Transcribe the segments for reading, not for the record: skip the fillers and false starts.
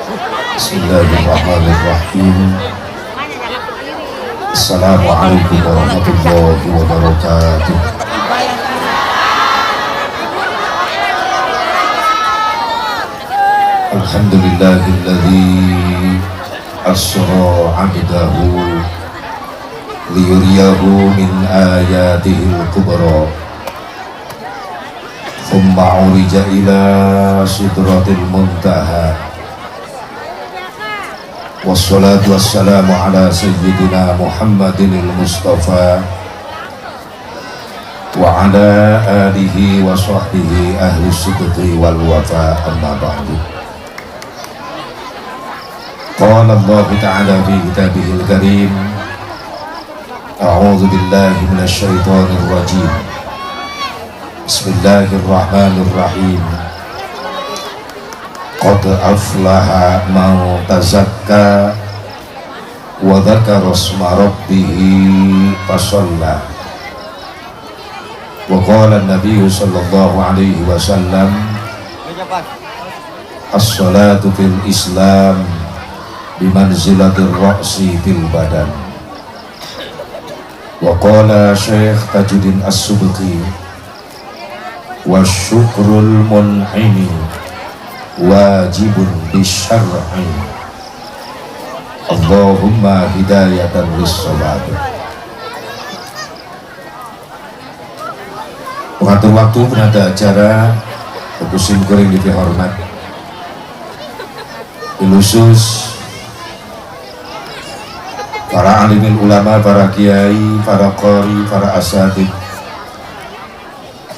Bismillahirrahmanirrahim. Assalamualaikum warahmatullahi wabarakatuh. Alhamdulillahilladzi asra 'abdahu liyuriyahu min ayatihil kubra. Thumma 'urija ila sidratil muntaha. Wassalatu wassalamu ala sayyidina Muhammadinil Mustafa wa ala alihi wa sahbihi ahli sidqi wal wafa, amma ba'du. Qala Allah ta'ala fi kitabihil karim, a'udzu billahi minasy syaithanir rajim. Bismillahirrahmanirrahim. Qad aflaha man tazakka wa dzakara asma rabbih fasalla. Wa qala an-nabiy sallallahu alaihi wasallam, as-salatu fil Islam bimanzilatir ra'si fil badan. Wa qala Syekh Tajuddin As-Subki, wa syukrul mun'imi wajibun bisyar'i. Allahumma hidayatan lis-shawab. Pengatur waktu penata acara kusim kuring dihormat khusus para alimil ulama, para kiai, para qori, para asatid,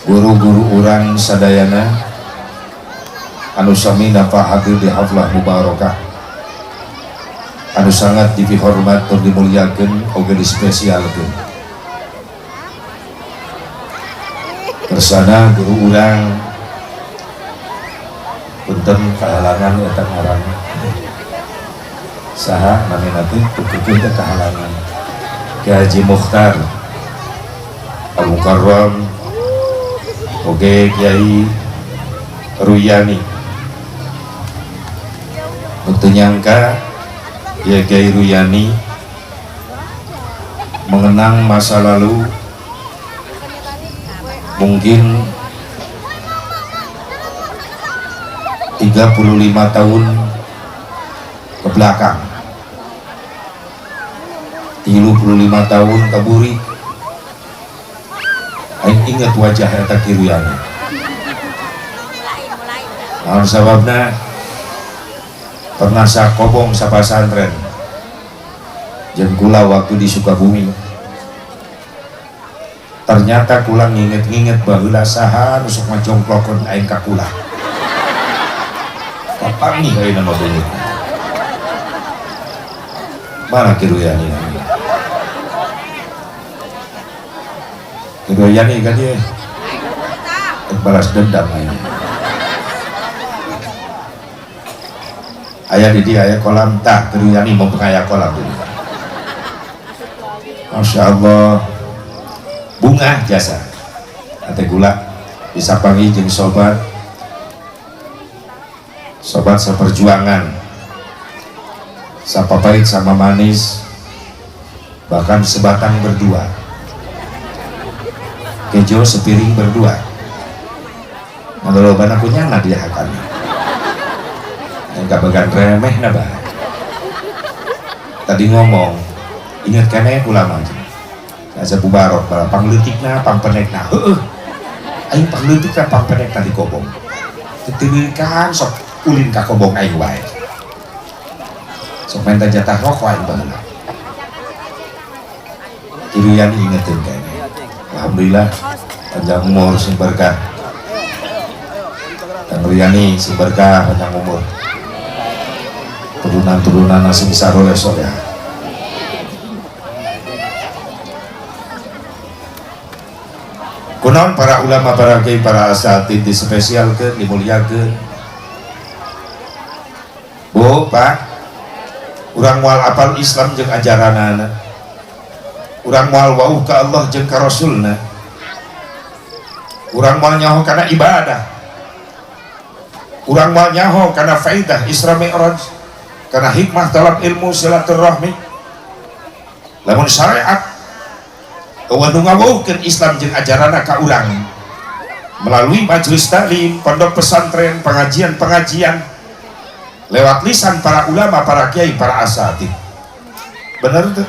guru-guru urang sadayana anu sami napa hadir di haflah mubarakah anu sangat dihormat tur dimuliakeun oge dispesialkeun. Kersana guru urang punten kahalangan eta ngaranna saha namina teh tukukeun teh kahalangan Ki Haji Mukhtar Al Mukarram oge Kiai Ruyani. Untuk nyangka ya Kiai Ruyani mengenang masa lalu mungkin 35 tahun ke belakang, 35 tahun kaburi. Aing ingat wajah eta Ki Ruyani. Naon sababna pernah sakobong sapasantren jeung kula waktu di Sukabumi. Ternyata kula nginget-nginget baheula saha nu sok ngajongklokeun aing ka kula. Kapanggih ayeuna mah beungeut. Mana Ki Ruyani? Ki Ruyani kan dia balas dendam aing. Aya di dia aya kolam tah Ki Ruyani mau pengaya kolam di dia. Masya Allah, bunga jasa ate gula bisa panggil jeung sobat sobat seperjuangan, sapa pahit sama manis, bahkan sebatang berdua, kejo sepiring berdua. Ngaloban aku nyana dia hakan yang gak bagan remeh nabah. Tadi ngomong ingat kene ulama aja aja bubarok bala pangleutikna pangpenekna heueuh aing pangleutikna pangpenekna di kobong titilikan sok ulin ka kobong aing wae sok minta jatah rokok aing baheula. Ki Ruyani ingetin kene. Alhamdulillah panjang umur sing berkah. Kang Ruyani sing berkah panjang umur, turunan-turunan sing saroleh soleh. Kunaon para ulama, para kiai, para asatid dispesialkeun, dimuliakeun. Bu, Pak, urang moal apal Islam jeung ajaranana. Urang moal wauh ka Allah jeung ka Rasulna. Urang moal nyaho kana ibadah. Urang moal nyaho kana faidah Isra Mi'raj. Karena hikmah dalam ilmu silaturahmi. Lamun syariat eueuh nu ngawuhkeun Islam jeung ajaranna ka urang melalui majelis taklim, pondok pesantren, pengajian-pengajian lewat lisan para ulama, para kiai, para asatid. Bener tuh?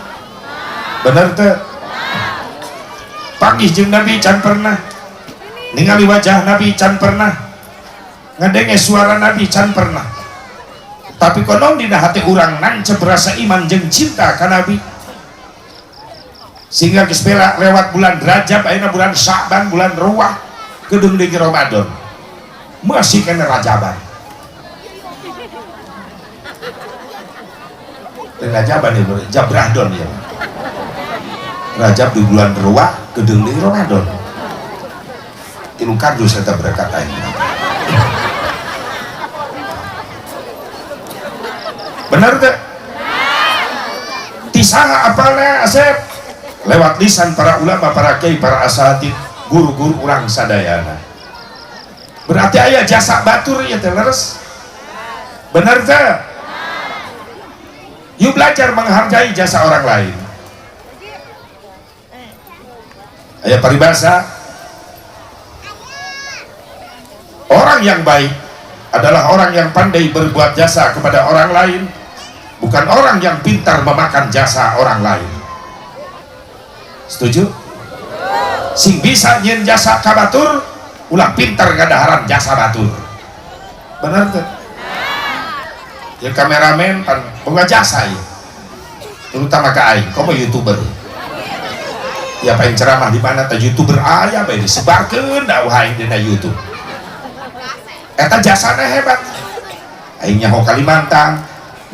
Bener tuh? Panggih jeung Nabi can pernah, ningali wajah Nabi can pernah, ngadenge suara Nabi can pernah. Tapi konon dina hati urang nancep rasa iman jeung cinta ka Nabi. Sehingga geus lewat bulan Rajab, ayeuna bulan Sya'ban, bulan Ruwah, gedung di Ramadan masih kena Rajaban. Rajaban ya, Jabrahdon ya. Rajab di bulan Ruwah, gedung di Ramadan. Tilu kardus eta berkat aing. Bener teh? Tisaha apalna Asep? Lewat lisan para ulama, para kiai, para asatid, guru-guru urang sadayana. Berarti aya jasa batur ya teh leres. Bener teh? Yuk belajar menghargai jasa orang lain. Aya paribasa, orang yang baik adalah orang yang pandai berbuat jasa kepada orang lain, bukan orang yang pintar memakan jasa orang lain. Setuju? Sing bisa nyen jasa ka batur, ulah pintar ngadaharan jasa batur. Bener tuh? Ya kameramen pan boga jasa ya. Terutama ka aing, komo YouTuber. Ya paling ceramah di mana teh YouTuber aya bae disebarkeun dakwah aing dina YouTube. Eta jasana hebat. Aing nyaho Kalimantan,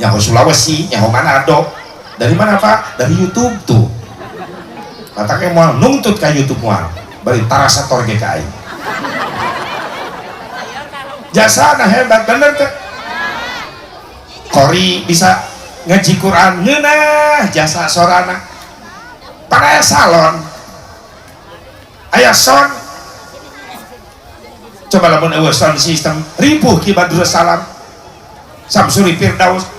nyaho Sulawesi, nyaho Manado. Dari mana Pak? Dari YouTube tuh. Mataknya moal nungtut ka YouTube moal. Bari tarasa torge ka aing. Jasana hebat bener teh. Kori bisa ngaji Quran ngeunah jasa sorana. Para salon aya son. Coba lamun eueuh sound system ripuh Ki Badrus Salam Samsuri Firdaus.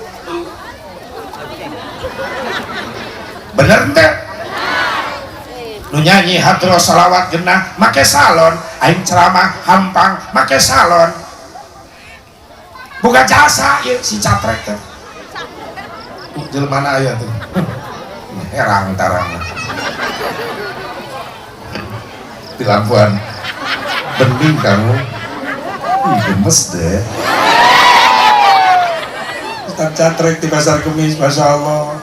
Bener teh? Nu nyanyi hadroh salawat genah make salon, aing ceramah hampang make salon. Boga jasa ieu si catrek teh. Jelema mana aya teh? Herang tarang. Di lampuan bening kamu. Ih, gemes deh. Ustaz catrek di pasar Kemis, Masya Allah.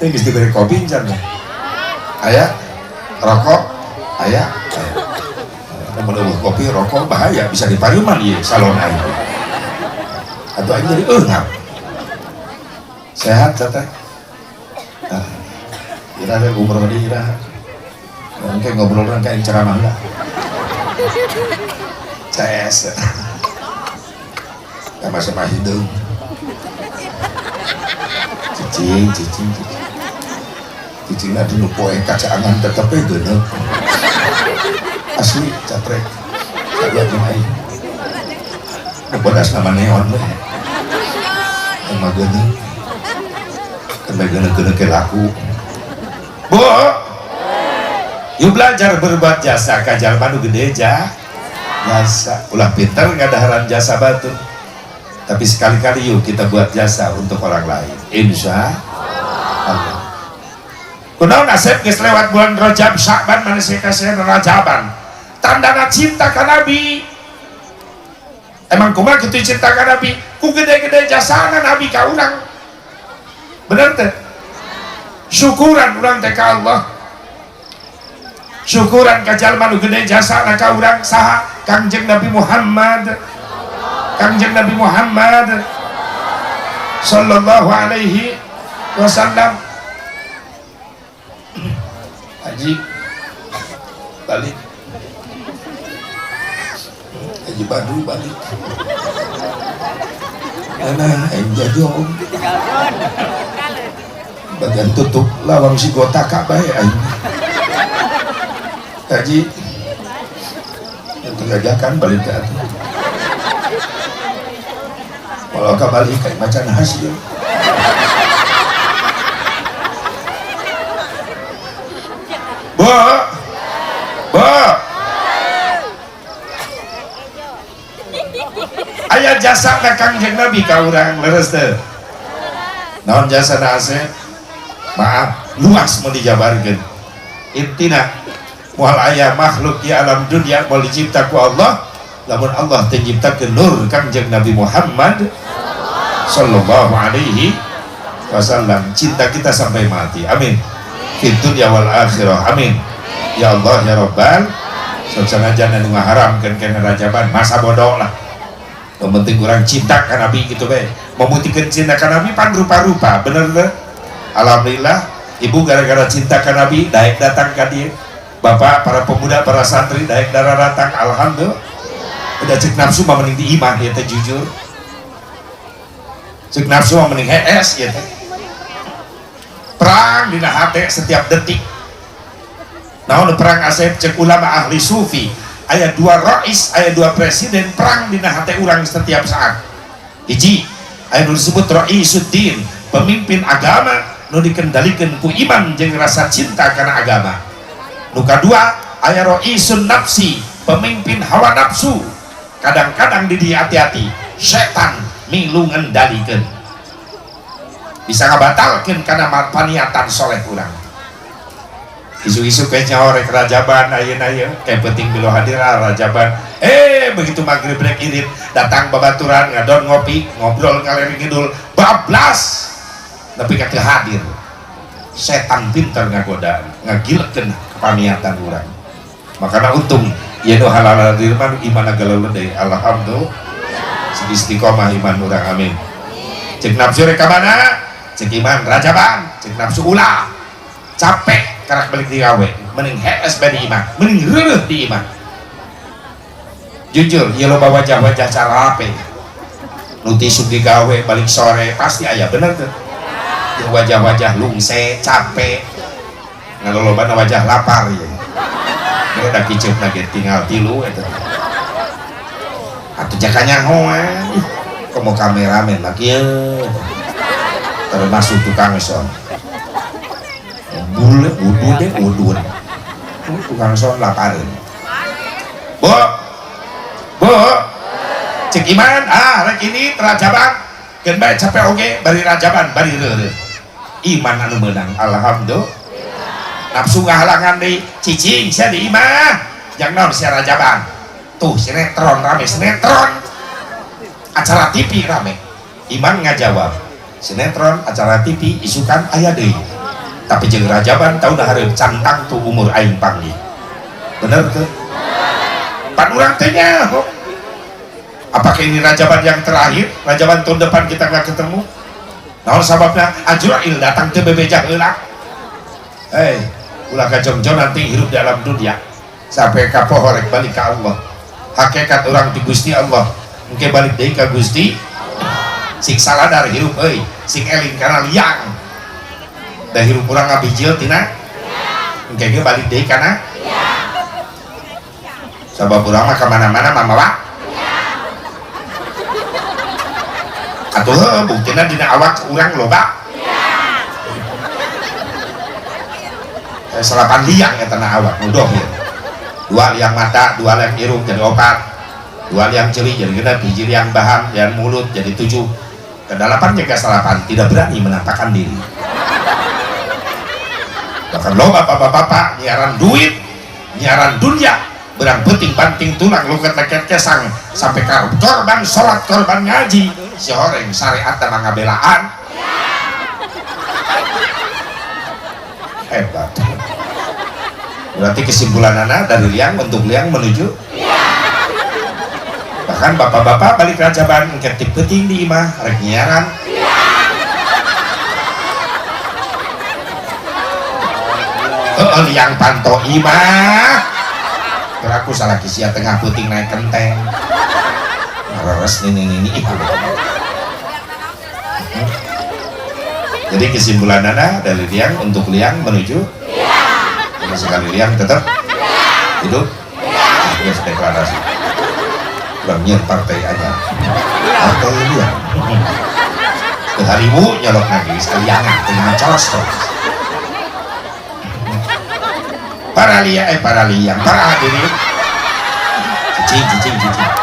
Ini geus diberi kopi can ya. Aya rokok, aya. Lamun eueuh kopi, rokok bahaya, bisa dipariuman ieu salon aing. Atau aing jadi eungap. Sehat teteh. Nah, ira rek umroh di ira. Engke ngobrol ka aing ceramah lah. CS. Sama-sama hidung. Cicing, cicing, cicing. Cicing na dinu poe kacaangan tetep we geuneuk. Asli catrek. Sarua jeung aing. Nu bodas nama neon we. Emang geuneuk. Kan bae geuneuk-geuneuk ke laku. Bu, yuk belajar berbuat jasa ka jalma nu gede jasa. Ulah pinter ngadaharan jasa batur. Tapi sekali-kali yuk kita buat jasa untuk orang lain. Insya Allah. Kunaon Asep geus lewat bulan Rajab, Sya'ban manusia kasihan Rajaban. Tandana cinta ka Nabi. Emang kumaha kitu cinta ka Nabi? Ku gede-gede jasana Nabi ka urang. Bener teh? Syukuran urang teh ka Allah. Syukuran ka jalma nu gede jasana ka urang saha? Kangjeng Nabi Muhammad. Kangjeng Nabi Muhammad sallallahu alaihi wasallam. Haji balik, Haji Badru balik. Mana aing jajong bagian tutup lawang si gotaka bae aing. Haji itu ngajakan balik ke atuh. Kalau kabalik kayak macan hasil. Bu, bu, aya jasa ka Kangjeng Nabi ka urang leres teu? Naon jasa na Asep? Maaf, luas mau dijabarkeun. Intina moal aya makhluk di alam dunia moal dicipta ku Allah lamun Allah teu nyiptakeun nur Kangjeng Nabi Muhammad sallallahu alaihi wasallam. Cinta kita sampai mati. Amin. Fid dunya wal akhirah. Amin. Ya Allah ya Rabbal. Sok sanajan anu ngaharamkeun kana rajaban masa bodoh lah. Yang penting kurang cinta ka Nabi gitu bae. Memutihkeun cinta ka Nabi pan rupa-rupa, bener teu? Alhamdulillah, ibu gara-gara cinta ka Nabi daek datang ka dieu. Bapak, para pemuda, para santri daek darah datang, alhamdulillah. Udah cek nafsu mah mending di imah ya teh jujur. Cek nafsu mah mending hees ya teh. Perang dina hate setiap detik. Naon perang Asep cek ulama ahli sufi, aya dua rais, aya dua presiden perang dina hate urang setiap saat. Hiji, aya nu disebut raisuddin, pemimpin agama nu dikendalikan ku iman jeung rasa cinta kana agama. Nu kadua, aya raisun nafsi, pemimpin hawa nafsu. Kadang-kadang di dia hati-hati, setan milu ngendalikeun. Bisa ngabatalkeun kana paniatan soleh urang. Isu-isu kayaknya orek rajaban ayeuna ieu, kayak penting bilo hadir rajaban. Begitu maghrib rek irit, datang babaturan ngadon ngopi, ngobrol ngaleri ngidul, bablas. Tapi ka teu hadir. Setan pinter ngagoda, ngagilekeun kepaniatan urang. Makana untung ieu nu halal hadir mah iman agaleuleun deui. Alhamdulillah. Sing istiqomah iman urang, amin. Cek nafsu rek ka mana? Cek iman rajaban, cek nafsu ulah. Capek karak balik di gawe, mending hees bae di imah, mending reureuh di imah. Jujur, ieu loba wajah-wajah carape. Nu tisuk di gawe balik sore pasti aya, bener teu? Wajah-wajah lungse, capek. Ngalolobana wajah lapar ieu. Beda kiceupna ge tinggal tilu eta. Atuh jaka nyahoan. Ih, komo kameramen mah kieu. Termasuk tukang son. Bule udun deh udun. Tukang son lapareun. Bu. Bu. Cek iman, ah rek ini rajaban. Keun bae capek oge bari rajaban bari reureuh. Iman anu meunang, alhamdulillah. Nafsu ngahalangan deui, cicing sia di imah. Jang naon sia rajaban. Tuh sinetron rame, sinetron. Acara TV rame. Iman ngajawab, sinetron acara TV isukan aya deui. Tapi jeung rajaban taun hareup cantang tuh umur aing panggih. Bener teu? Pan urang teh nyaho. Apakah ini rajaban yang terakhir? Rajaban tahun depan kita nggak ketemu? Naon sababna? Ajrail datang teu bebeja heula. Hei, ulah kajongjon nanti hirup di alam dunia sampai kapoho rek balik ka Allah. Hakikat urang di Gusti Allah. Engke balik deui ka Gusti. Sing saladar hirup euy, sing eling kana liang. Da hirup urang ngabijil tina engke ge balik deui kana sabab urang mah ka mana-mana mamawa. Atuh heuh buktina dina awak urang loba. Salapan liang eta na awak nu dohir. Dua liang mata, dua liang irung jadi opat. Dua liang ceuli jadi genep, hiji liang baham, liang mulut jadi 7. Kedalapan jaga salapan, tidak berani menampakkan diri. Bahkan loba bapak-bapak nyiaran duit, nyiaran dunia, berang penting banting tulang luket leket kesang sampai korban sholat, korban ngaji, si horeng syariat mah ngabelaan. Hebat. Berarti kesimpulan anak dari liang untuk liang menuju. Bahkan bapak-bapak balik rajaban ketik peting di imah rek nyiaran. Heeh, liang panto imah. Kira aku salah kisia tengah puting naik kenteng. Reres nini nini. Jadi kesimpulan anak dari liang untuk liang menuju. Jadi sekali liang tetap hidup. Yes, deklarasi. Kurang nyian partai aja. Atau liang. Teu hariwu nyolok lagi sekaliangan dengan colos tuh. Para liang, para liang, para hadirin. Cicing, cicing, cicing.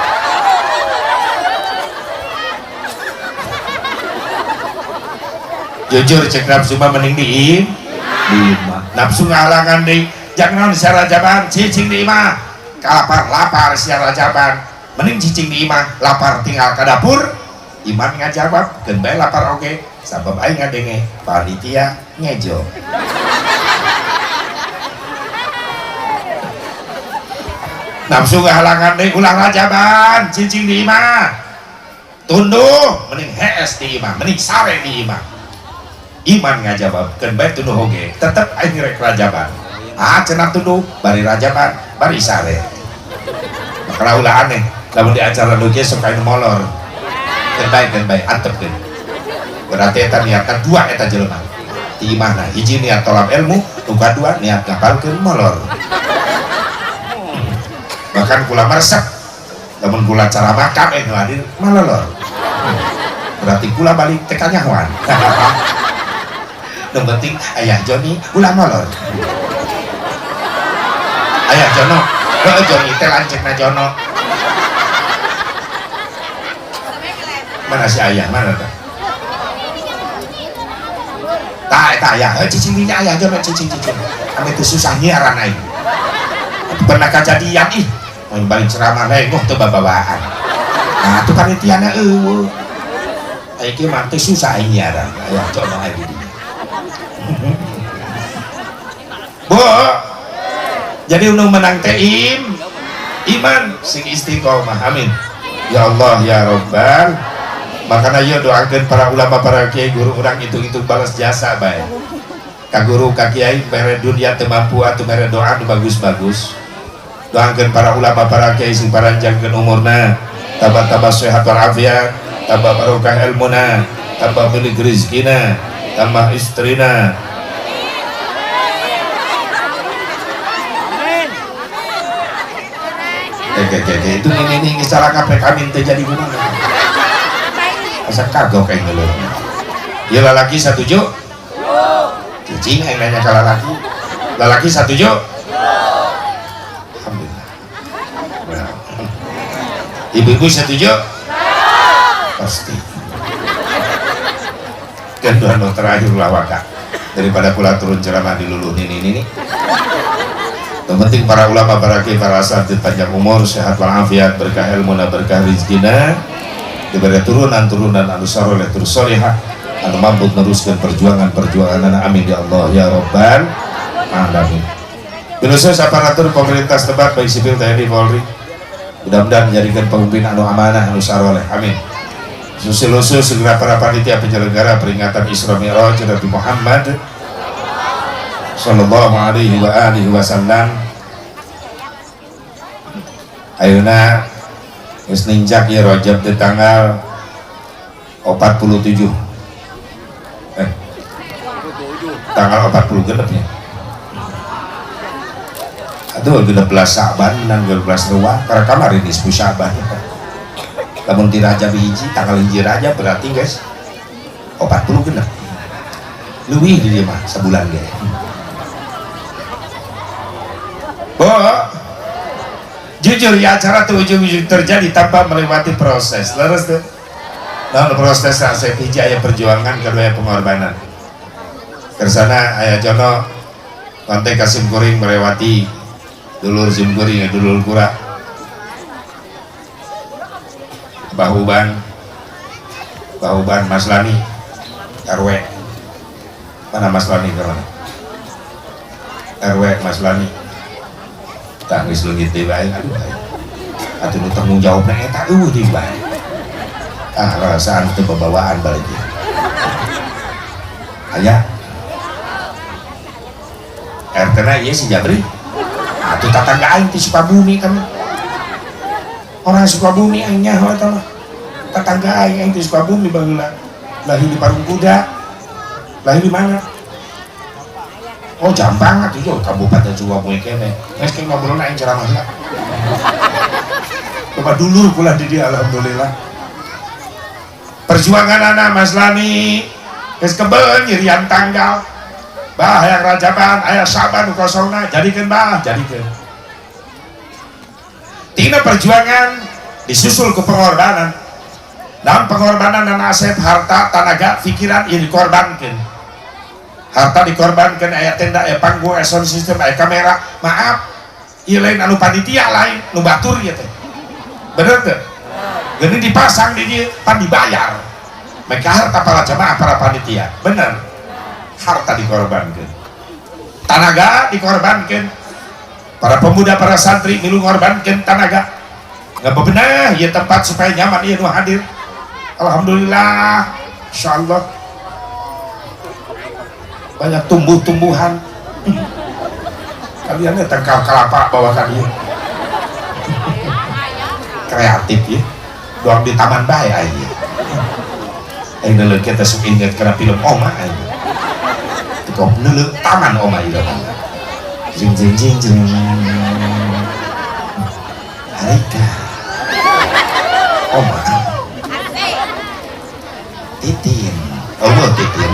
Jujur cek nafsu mah mending di imah. Nafsu ngahalangan deui, jangan sia rajaban, cicing di imah. Kalapar lapar sia rajaban, mending cicing di imah, lapar tinggal ke dapur. Iman ngajawab, keun bae lapar oge, sabab aing ngadenge panitia ngejo. Nafsu ngahalangan deui, ulah rajaban, cicing di imah. Tunduh, mending hees di imah, mending sare di imah. Iman ngajawab, keun bae tunduh oge, tetep aing rek rajaban. Ah cenah tunduh, bari rajaban, bari sare. Maka ulah aneh, lamun di acara nu kieu sok aya nu molor. Keun bae, antepkeun. Berarti eta niatna dua eta jelema. Ti imahna, hiji niat tolab ilmu, nu kadua niat ngapalkeun molor. Bahkan kula meresep, lamun kula ceramah kabeh nu hadir malolor. Berarti kula balik teh kanyahoan. Yang penting ayah Joni ulah molor. Ayah Jono, oh Joni teh lanceukna Jono. Mana si ayah, mana tuh? Tah eta ayah, heuh cicing dinya ayah Jono cicing cicing. Ame teu susah nyiaran aing. Pernah kajadian ih, mun balik ceramah lengoh teu babawaan. Nah, tuh panitiana eueuh. Aing kieu mah teu susah aing nyiaran, ayah Jono aing di dinya. Bu, jadi nu menang teh iman sing istiqomah, amin. Ya Allah ya Rabbal. Makana ieu doakeun para ulama, para kiai, guru urang hitung-hitung balas jasa bae. Ka guru ka kiai mere dunia teu mampu atuh mere doa nu bagus-bagus. Doakeun para ulama, para kiai sing paranjangkeun umurna, tambah-tambah sehat walafiat, tambah barokah ilmuna, tambah milik rezekina, tambah istrina. Oke, itu ini salah kaprek amin teh jadi gimana? Asa kagok kayak ngeluh. Ya lalaki satuju? Cicing yang nanya ke lalaki. Lalaki satuju? Alhamdulillah. Ibu-ibu setuju? Pasti. Kedua no terakhir lawaka daripada pula turun ceramah di luluh ini ini. Yang penting para ulama, para kiai, para asatidz panjang umur, sehat walafiat, berkah ilmu, berkah rezekina, diberi turunan-turunan anu soleh terus solehah, anu mampu meneruskan perjuangan-perjuangan, amin ya Allah ya Rabbal alamin. Khusus aparatur pemerintah setempat baik sipil, TNI, Polri, mudah-mudahan menjadikan pemimpin anu amanah, anu saroleh, amin. Khusus segera para panitia penyelenggara peringatan Isra Mi'raj Nabi Muhammad sallallahu alaihi wa alihi wasallam. Ayeuna geus ninjak ya Rajab di tanggal 47. Tanggal 40 genep ya. Aduh, 16 Sa'ban menang 16 ruah karena kamari nisfu Sa'ban. Lamun di Rajab hiji tanggal hiji Rajab berarti guys 40 genep. Leuwih di dieu mah sabulan ge. Bo, jujur ya acara tuh ujung-ujung terjadi tanpa melewati proses. Leres tuh. Nah, proses saya hiji aya perjuangan, kedua aya pengorbanan. Kersana aya Jono kontek kasim kuring melewati dulur sim kuring ya dulur kura. Bahuban, Bahuban Mas Lani RW. Mana Mas Lani ke mana? RW Mas Lani. Tak geus leungit deui bae, aduh aing. Atuh nu tanggung jawabna eta eueuh deui bae. Ah, rasaan teu babawaan balik ieu. Aya RT na ieu si Jabri. Atuh tatangga aing ti Sukabumi kan. Orang Sukabumi aing nyaho eta mah. Tatangga aing aing ti Sukabumi baheula. Lahir di Parung Kuda. Lahir di mana? Oh, Jampang atuh yo Kabupaten Sukabumi kene. Geus ke ngobrol aing ceramah heula. Coba dulur kula di dia alhamdulillah. Perjuangan anak Mas Lani geus kebel nyirian tanggal. Bah hayang Rajaban, aya Saban nu kosongna, jadikeun bah, jadikeun. Tina perjuangan disusul ke pengorbanan. Dalam pengorbanan dan aset, harta, tanaga, pikiran ieu dikorbankeun. Harta dikorbankan, aya tenda, aya panggung, aya sound system, aya kamera. Maaf, ieu lain anu panitia lain, nu batur ieu teh. Bener teu? Geuning dipasang di dieu, pan dibayar. Mereka harta para jamaah, para panitia. Bener. Harta dikorbankan, tanaga dikorbankan. Para pemuda, para santri milu ngorbankan tanaga. Nggak bebenah ya tempat supaya nyaman ieu nu hadir. Alhamdulillah, insyaallah banyak tumbuh-tumbuhan. Kalian ya tangkal kelapa bawa kalian. Kreatif ya. Doang di taman bae aing. Aing neuleuh kita sok inget kana film Oma aing. Kok neuleuh taman Oma ieu. Jing jing jing jing. Harika. Oma. Titin. Oh, Titin.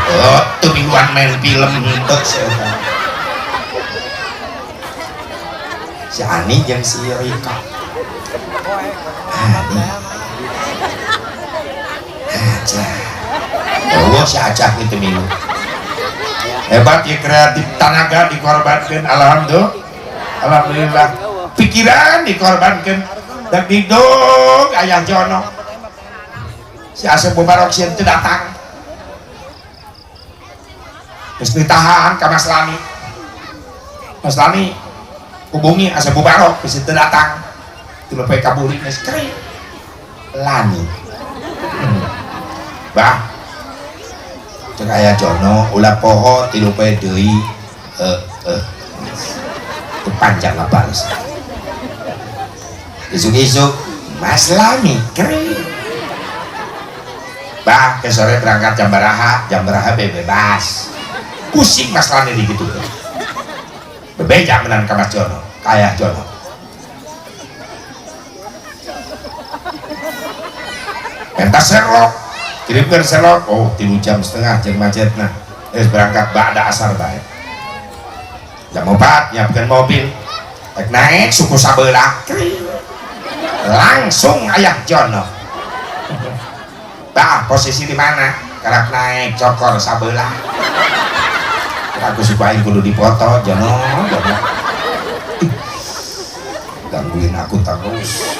Oh, tuh mingguan main film henteu si Ani jeung si Rika. Ani. Aja. Oh, si Acah gitu minggu. Hebat ya kreatif, tanaga dikorbankan, alhamdulillah. Alhamdulillah. Pikiran dikorbankan. Dan didung ayah Jono. Si Asep Mubarok sieun teu datang. Terus ditahan ke Mas Lani. Mas Lani hubungi Asep Mubarok, geus teu datang. Tilu poe kaburi geus kering. Lani. Bah. Cek aya Jono ulah poho tilu poe deui. Heeh. Itu panjang ngabales. Isuk-isuk Mas Lani kering. Bah, ke sore berangkat jam baraha bebas. Pusing Mas Lani digitu. Bebeja menan ka Mas Jono, ka ayah Jono. Pentas serlok, kirimkan serlok, oh 3,5 jam jeung macetna. Geus berangkat ba'da asar bae. Jam 4 nyiapkeun mobil. Rek naik suku sabelah. Langsung ayah Jono. Bah, posisi di mana? Karak naik cokor sabelah. Aku suka aing kudu dipoto, Jono, Jono. Gangguin aku terus.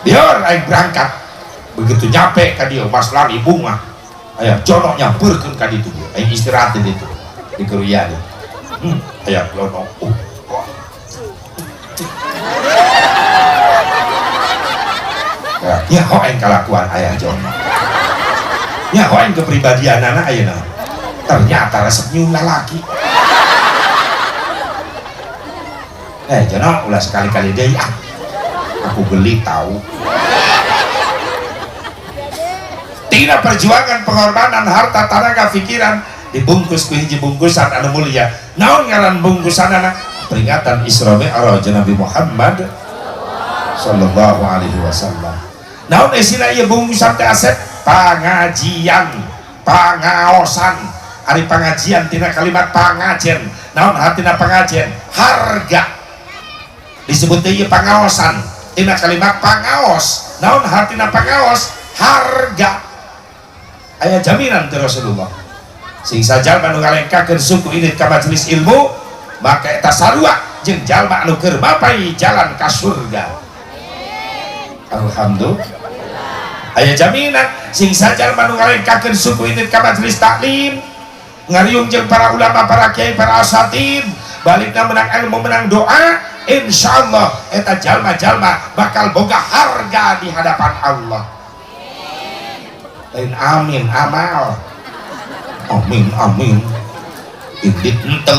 Biar aing berangkat. Begitu nyampe ka dieu Mas Lani bunga. Aya Jono nyamperkeun ka ditu. Aing istirahat di ditu. Di keruya dieu. Aya Jono. Nyaho aing kalakuan ayah Jono. Nyaho aing kepribadianana ayeuna. Ternyata resep nyium lalaki. Jono ulah sekali-kali deui ah. Aku geli tahu. Tina perjuangan, pengorbanan, harta, tanaga, pikiran dibungkus ku hiji bungkusan anu mulia. Naon ngaran bungkusanana? Peringatan Isra Mi'raj Nabi Muhammad sallallahu alaihi wasallam. Naon isina ieu bungkusan teh Asep? Pangajian, pangaosan. Ari pangajian tina kalimat pangajen. Naon hartina pangajen? Harga. Disebut teh ieu pangaosan tina kalimat pangaos. Naon hartina pangaos? Harga. Aya jaminan ti Rasulullah. Sing sajalma nu ngalengkakeun suku indit ka majelis ilmu, maka eta sarua jeung jalma anu keur mapai jalan ka surga. Alhamdulillah. Aya jaminan sing sajalma nu ngalengkakeun suku indit ka majelis taklim, ngariung jeung para ulama, para kiai, para asatid, balikna menang ilmu, menang doa, insyaallah eta jalma-jalma bakal boga harga di hadapan Allah. Lain amin amal. Amin amin. Indit henteu.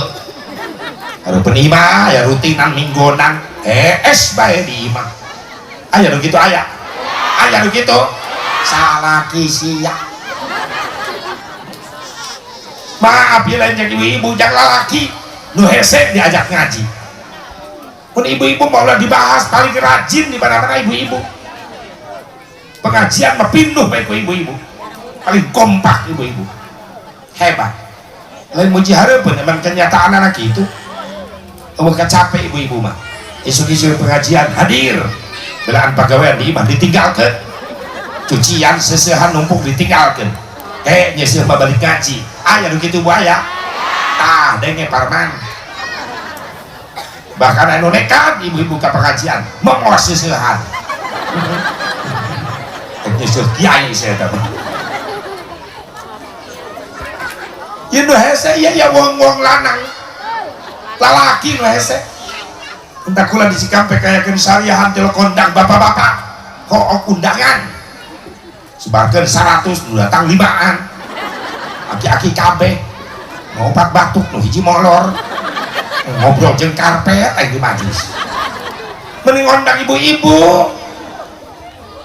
Hareupeun imah ya rutinan minggonan, es bae di imah. Aya nu kitu aya. Aya nu kitu. Salaki sia. Maaf ya lain jeung ibu-ibu jeung lalaki nu hese diajak ngaji. Mun ibu-ibu mau dibahas paling rajin di mana-mana ibu-ibu. Pengajian mah pinduh bae ku ibu-ibu. Paling kompak ibu-ibu. Hebat. Lain muji hareupeun emang kenyataan anak itu. Eueuh capek ibu-ibu mah. Isuk-isuk pengajian hadir. Belaan pagawean di imah ditinggalkeun. Cucian seuseuhan numpuk ditinggalkeun. Kayak nyeuseum mah balik ngaji. Aya nu kitu buaya. Tah denge parman. Bahkan anu nekat ibu-ibu ka pengajian mongos seuseuhan. Nyeuseum kiai saya teh. Ieu nu hese ieu ya wong-wong lanang. Lalaki nu hese. Entah kula di Cikampek kayakeun sariahan teh kondang bapak-bapak. Hook undangan. Sebarkeun 100 nu datang 5an. Aki-aki kabeh. Ngopat batuk nu hiji molor. Ngobrol jeung karpet aing di majlis. Mending ngondang ibu-ibu.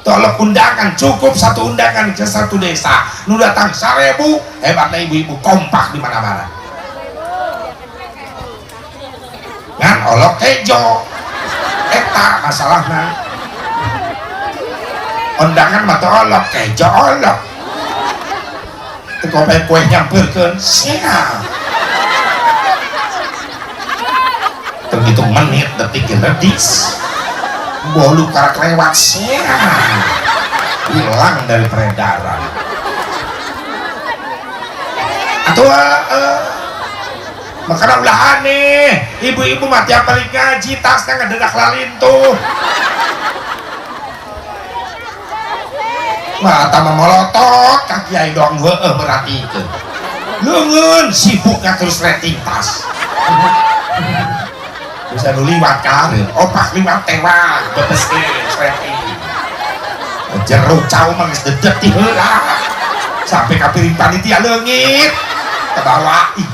Tolong undangan, cukup satu undangan ke satu desa. Nu datang 1000, hebatnya ibu-ibu kompak di mana-mana. Ngan olok kejo. Eta masalahna. Undangan mah teu olok, kejo olok. Teu kope kue nyampeurkeun, sia. Terhitung menit, detik, redis. Bolu karak lewat, sia. Hilang dari peredaran. Atau makanya ulah aneh, ibu-ibu mah tiap balik ngaji tasnya ngededak lalintuh. Mata molotot kaki aing doang heueuh merhatikeun. Leungeun sibukna terus rating tas. Bisa nu liwat kareun, opak liwat tewak bebeskeun rating. Jeruk cau mah geus dedet ti heula. Sampai ka piring panitia leungit kebawa ih.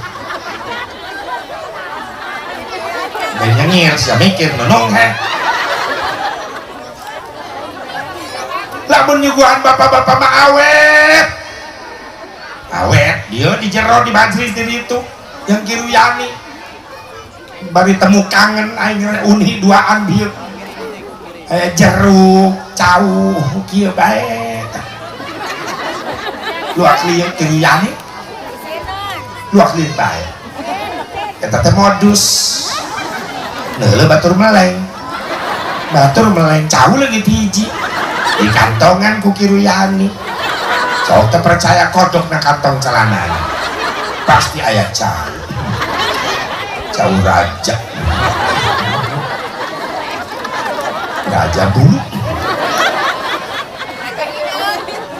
Lain nyengir sia mikir nonong he. Lamun nyuguhan bapak-bapak mah awet. Awet dia di jero di majelis di ditu yang kiruyani. Bari temu kangen aing uni duaan bieu. Jeruk cau kieu bae. Luak lieu kiruyani. Luak lieu bae. Eta teh modus. Neuleuh batur meleng. Batur meleng cau leungit hiji. Di kantongan ku kiruyani. Sok teu percaya kodok na kantong celana. Pasti aya cau. Cau raja. Raja bulu.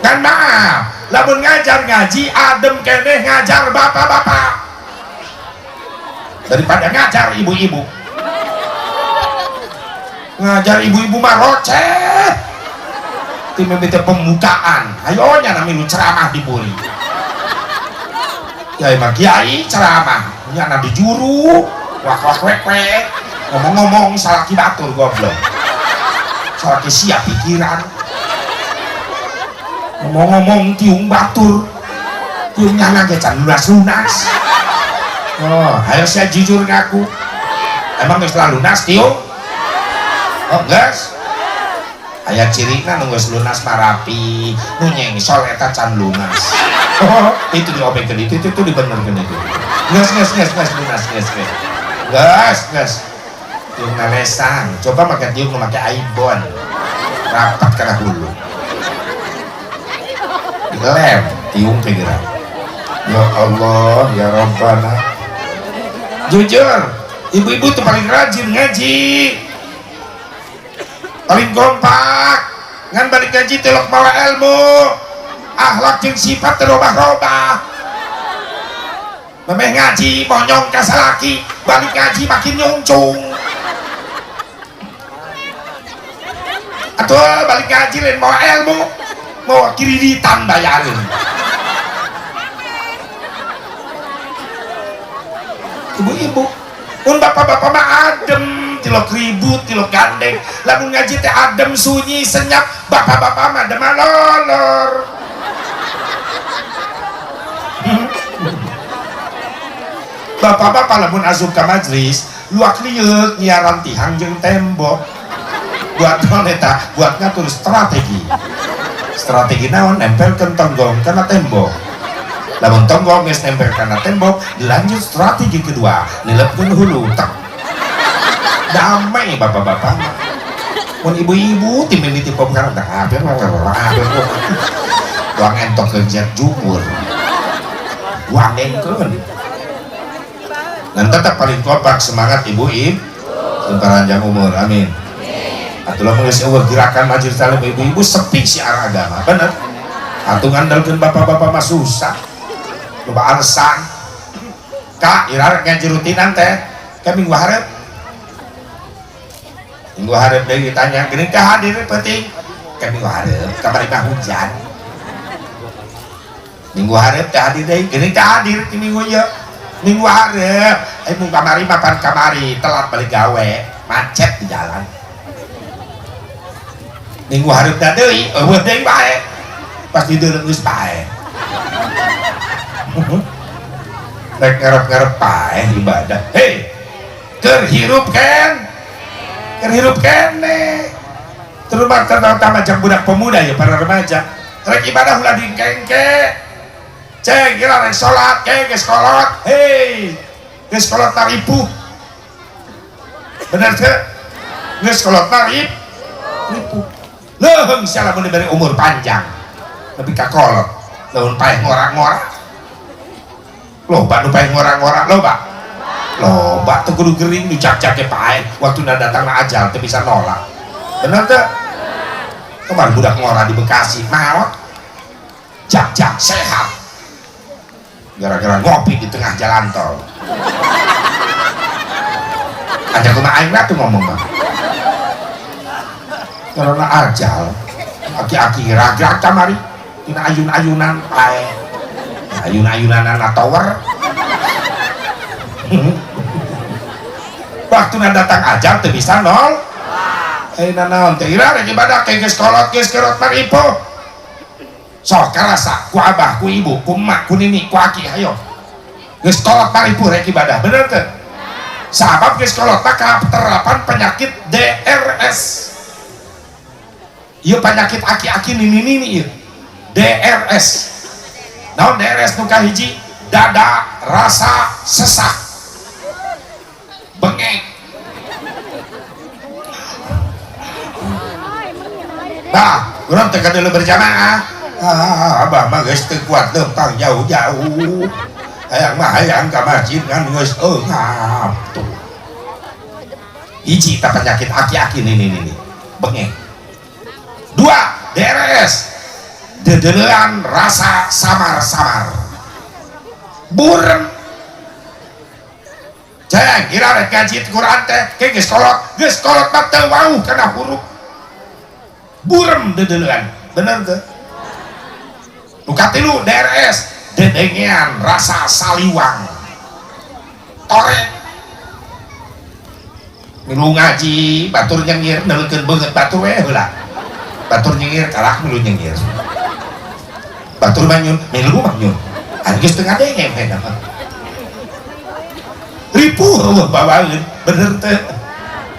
Kan maaf, lamun ngajar ngaji adem keneh ngajar bapak-bapak. Daripada ngajar ibu-ibu. Ngajar ibu-ibu mah rocet. Tim mimiti pembukaan, ayo nya nami lu ceramah di buri. Kiai mah kiai ceramah, nya na di juru, wak wak wek wek, ngomong-ngomong salaki batur goblok. Salaki siap pikiran. Ngomong-ngomong tiung batur, tiung nyana ge can lunas-lunas. Oh, ayo saya jujur ngaku. Emang geus lunas tiung? Oh, geus. Aya cirina nu geus lunas mah rapi, nu nyengsol eta can lunas. Oh, itu diobengkeun itu dibenerkeun itu. Geus geus geus geus lunas geus geus. Geus geus. Tiung nalesang, coba make tiung nu make aibon. Rapat kana hulu. Dilem tiung teh geura. Ya Allah, ya Rabbana. Jujur, ibu-ibu tuh paling rajin ngaji. Paling kompak ngan balik ngaji telok mawa ilmu akhlak jeung sifat terobah-robah. Memeh ngaji monyong ka salaki, balik ngaji makin nyungcung. Atau balik ngaji lain mawa ilmu, mawa kreditan bayarin. Ibu-ibu, mun bapak-bapak mah adem, tilok ribut, tilok gandeng. Lamun ngaji teh adem, sunyi, senyap, bapak-bapak mah demalolor. Bapak-bapak lamun asup ka majelis, luak lieuk nyiaran tihang jeung tembok. Buat naon eta? Buat ngatur strategi. Strategi naon? Nempelkeun tonggong kana tembok. Lamun tonggong geus nempel kana tembok, dilanjut strategi kedua, nilepkeun hulu. Tak damai bapak-bapak. Mun ibu-ibu tim mimiti pemekaran tak doang entok kerja jumur. Wangengkeun. Dan tetap paling kompak semangat ibu-ibu panjang umur, amin. Atuh lamun geus eueuh gerakan majelis taklim ibu-ibu sepi syiar agama, bener. Atuh ngandalkeun bapak-bapak mah susah. Loba alasan. Kak, ira ngaji rutinan teh, ka minggu hareup. Minggu hareup deui ditanya, geuning teh hadir penting. Ka minggu hareup, kamari mah hujan. Minggu hareup teh hadir deui, geuning teh hadir di minggu ieu. Minggu hareup, eh mung kamari mah pan kamari, telat balik gawe, macet di jalan. Minggu hareup da deui, eueuh deui bae. Pas dideuleu geus paeh. Rek ngarep-ngarep paeh ibadah. Hei, keur hirup ken. Keur hirup kene. Terutama jang budak pemuda ya, para remaja. Rek ibadah ulah dingkengke. Ceng, kira rek salat, ke geus kolot. Hei, geus kolot taripuh. Bener teu? Geus kolot tarip. Ripuh. Leuheung sia lamun diberi umur panjang. Lebih ka kolot. Lamun paeh ngora-ngora. Loba nu paeh ngora-ngora, loba. Loba teu kudu gering nu jak-jake paeh. Waktuna datang na ajal teu bisa nolak. Bener teu? Kemarin budak ngora di Bekasi, maot. Jak-jak sehat. Gara-gara ngopi di tengah jalan tol. Aja kumaha aing tuh ngomong mah. Karena ajal, aki-aki gerak-gerak kamari, tina ayun-ayunan pae. Ayun-ayunan tower. Waktuna datang ajal teu bisa nol. Eh nanaon teh ira rek ibadah ke geus kolot geus kerot maripo. Sok karasa ku abah, ku ibu, ku emak, ku nini, ku aki hayo. Geus kolot maripo rek ibadah, bener teu? Sabab geus kolot mah terapan penyakit DRS. Ieu penyakit aki-aki nini-nini ieu. DRS. Naon DRS nu kahiji? Dada rasa sesak. Bengek. Bah, urang teh kadeuleu berjamaah. Ah, abah mah geus teu kuat lempang jauh-jauh. Hayang mah hayang ka masjid ngan geus eungap tuh. Hiji ta penyakit aki-aki nini-nini. Bengek. Dua, DRS. Dedelean rasa samar-samar. Burem. Ceng, kira rek ngaji Quran teh, ke geus kolot mah teu wauh kana huruf. Burem dedelean, bener teu? Nu katilu DRS, dedengean rasa saliwang. Torek. Milu ngaji, batur nyengir, neukeun beungeut batur we heula. Batur nyengir, kalah milu nyengir. Batur manyun, milu manyun. Ari geus teu ngadenge we mah. Ripuh eueuh bawaeun, bener teu?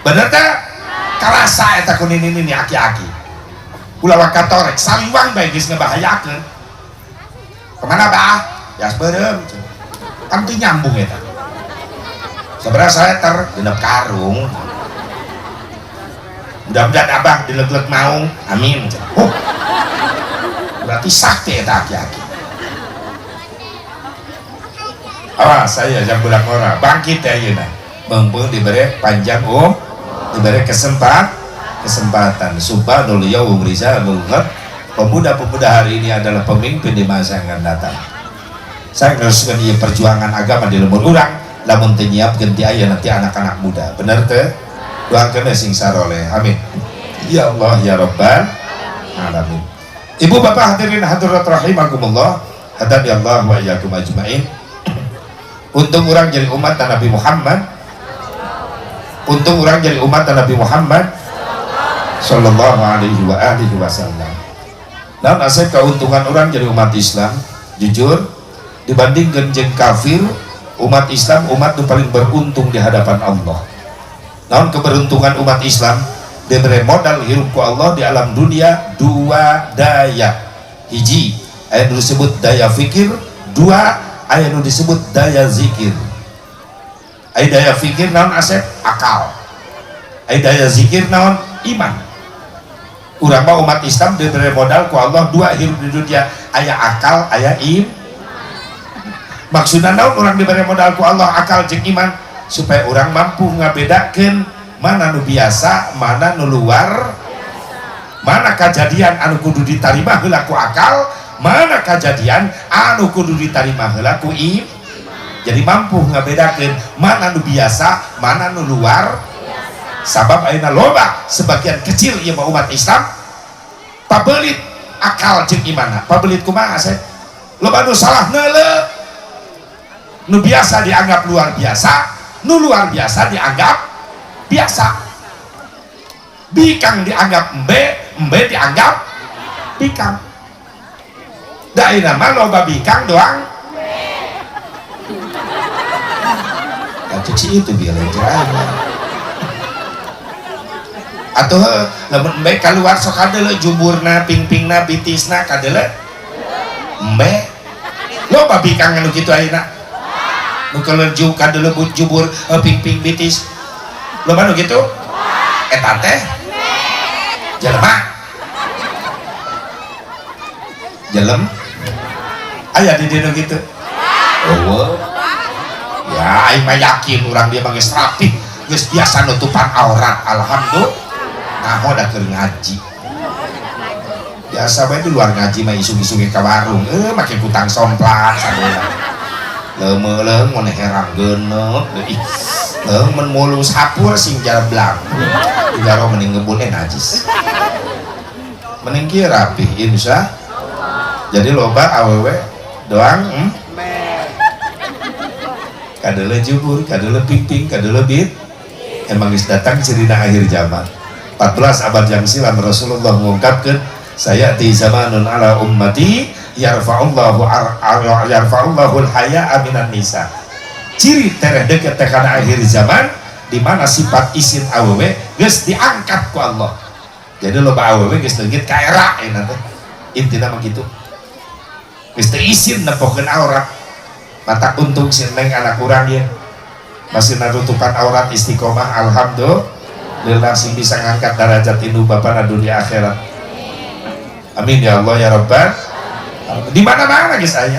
Bener teu? Karasa eta ku nini-nini aki-aki. Ulah waka torek, saliwang bae geus ngebahayakeun. Kemana bah? Jas beureum. Kan teu nyambung eta. Sabaraha sameter genep karung. Mudah-mudahan abah dileg-leg maung, amin. Oh, berarti sakti eta aki-aki. Awas saya yang budak ngora, bangkit ya ayeuna. Beungpeung diberi panjang diberi kesempatan. Subhanul yaum rizalul ghad. Pemuda-pemuda hari ini adalah pemimpin di masa yang akan datang. Saya neruskeun ieu perjuangan agama di lembur urang, lamun teu nyiapkeun ti aya nanti anak-anak muda. Bener teu? Doakeun sing saroleh. Amin. Ya Allah ya Rabbal alamin. Ibu bapak hadirin hadirat rahimakumullah, hadani Allah wa iyyakum ajmain. Untung orang jadi umat Nabi Muhammad. Untung orang jadi umat Nabi Muhammad sallallahu alaihi wa alihi wasallam. Nah, asep keuntungan orang jadi umat Islam, jujur dibandingkan jeung kafir, umat Islam umat nu paling beruntung di hadapan Allah. Naon keberuntungan umat Islam? Diberi modal hirup ku Allah di alam dunia dua daya. Hiji aya nu disebut daya fikir, dua aya nu disebut daya zikir. Aya daya fikir naon asep? Akal. Aya daya zikir naon? Iman. Urang mah umat Islam diberi modal ku Allah dua hirup di dunia, aya akal, aya iman. Maksudna naon urang diberi modal ku Allah akal jeung iman supaya urang mampu ngabedakeun mana nu biasa, mana nu luar, mana kajadian anu kudu ditarima heula ku akal, mana kajadian anu kudu ditarima heula ku iman. Jadi mampu ngabedakeun mana nu biasa, mana nu luar. Sabab ayeuna loba sebagian kecil ieu mah umat Islam pabelit akal jeung imanna. Pabelit kumaha seh? Loba nu salah neuleuh. Nu biasa dianggap luar biasa, nu luar biasa dianggap biasa. Bikang dianggap embe, embe dianggap bikang. Da ayeuna mah loba bikang doang. Ya cek si itu biar aja. Atuh lamun embe kaluar sok kadeuleu juburna, pingpingna, bitisna kadeuleu. Embe. Loba bikang anu kitu ayeuna. Nu kalerju kadeuleu jubur, pingping, bitis. Loba nu kitu? Eta teh jelema. Jelem aya di dieu nu kitu. Eueuh. Ya aing mah yakin urang dia mah geus rapih, geus biasa nutupan aurat, alhamdulillah. Naho da keur ngaji. Biasa bae di luar ngaji mah isung-isung ka warung, make kutang somplat sabeula. Leumeuleuh mun herang geuneup deui. Leuh mun mulus hapur sing jaleblang. Jaro mending ngebul najis. Mending kieu rapih insya. Jadi loba awewe doang Kadeuleu jubur, kadeuleu pingping, kadeuleu bit. Emang geus datang cirina akhir zaman. 14 abad yang silam Rasulullah mengungkapkan saya di zamanun ala ummati yarfa'ullahu yarfa'ullahu al-haya'a minan nisa. Ciri tereh deket kana akhir zaman di mana sifat isin awewe geus diangkat ku Allah. Jadi loba awewe geus leungit ka era ayeuna teh. Intina mah kitu. Geus teu isin nempokeun aurat. Mata untung si neng anak urang ieu masih narutupan aurat istiqomah, alhamdulillah sing bisa ngangkat derajat induk bapana dunia akhirat. Amin ya Allah ya Rabbal. Di mana-mana geus aya.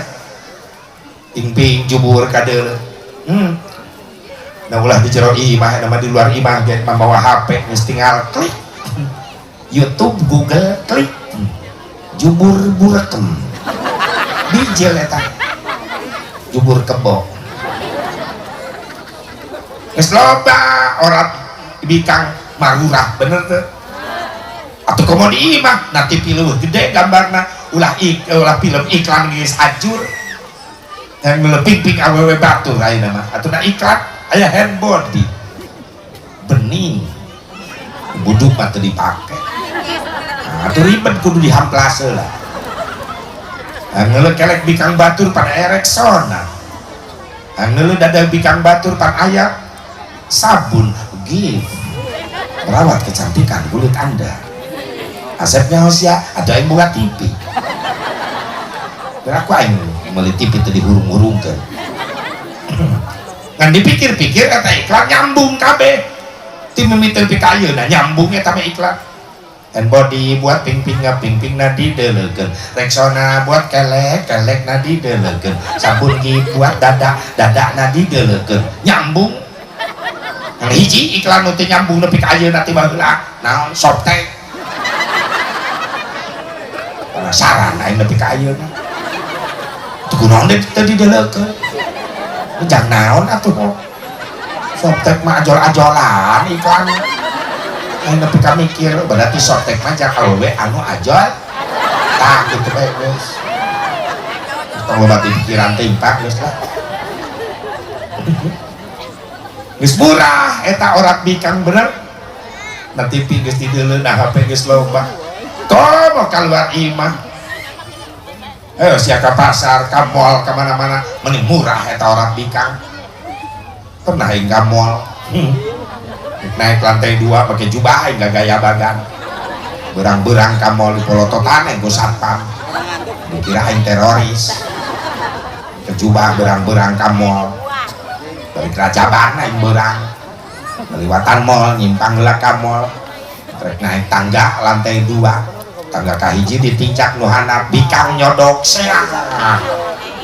Ping-ping jubur kadeuleu. Nah ulah di jero imah, nama di luar imah ge mambawa HP geus tinggal klik. YouTube, Google klik. Jubur burekem. Bijil eta. Jubur kebo. Geus loba orat bikang marurah bener teu? Atuh komo di imah na TV leuwih gede gambarna, ulah ulah film iklan geus hancur. Yang ngeleping-ping awewe batur ayeuna mah. Atuh na iklan aya hand body. Bening. Buduk mah teu dipake. Nah, atuh ribet kudu dihamplase lah. Nah, ngeuleuh kelek bikang batur pan aya Rexona. Nah, ngeuleuh dada bikang batur pan aya sabun Give. Merawat kecantikan kulit Anda. Asepnya Hosya ada yang buka TV. Dan aku aing meuli TV teu dihurung-hurungkeun. Ngan dipikir-pikir eta iklan nyambung kabeh. Ti mimiti tepi ka ayeuna nyambung eta mah iklan. Hand body buat ping-ping ping-ping na dideleukeun. Rexona buat kelek, kelek na dideleukeun. Sabun Give buat dada, dada na dideleukeun. Nyambung. Yang hiji iklan nu teu nyambung nepi ka ayeuna ti baheula. Naon Softex. Penasaran aing nepi ka ayeuna. Teu kunaon deui teu dideleukeun. Jang naon atuh. Softex mah ajol-ajolan iklan. Aing nepi ka mikir berarti Softex mah jang awewe anu ajol. Tah kitu bae geus. Tong loba pikiran teh impak geus lah. Geus murah eta orat bikang bener. Na TV geus dideuleu, na HP geus loba. Komo kaluar imah. Ayo sia ka pasar, ka mall, ka mana-mana mending murah eta orat bikang. Pernah aing ka mall. Naik lantai 2 pakai jubah aing gaya bagan. Berang-berang ka mall di polototan aing ku satpam. Dikira aing teroris. Ke jubah berang-berang ka mall. Balik Rajaban aing berang. Ngaliwatan mall nyimpang heula ka mall. Rek naik tangga lantai 2. Tangga kahiji ditincak nu handap bikang nyodok seang.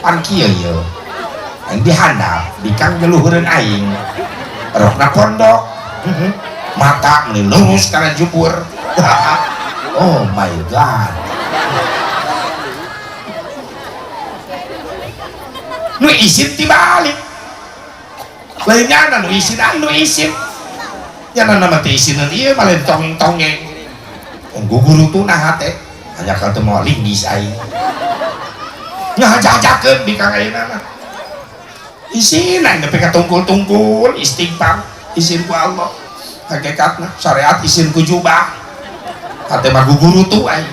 Pan kieu yeuh. Aing dihandap, bikang nyeluhureun aing. Rokna pondok. Mata meni lurus kana jubur. Oh my god. Nu isin tibalik. Lain nyana nu isin, anu isin. Nyana nama teh isinan ieu malah tongeng-tongeng. Guguru tuh nah hate. Hanya kalau teu moal linggis aing. Ngajajakeun bikang ayeuna mah. Isin aing nepi ka tungkul-tungkul istighfar isin ku Allah. Hakikatna syariat isin ku jubah. Hate mah guguru tuh aing.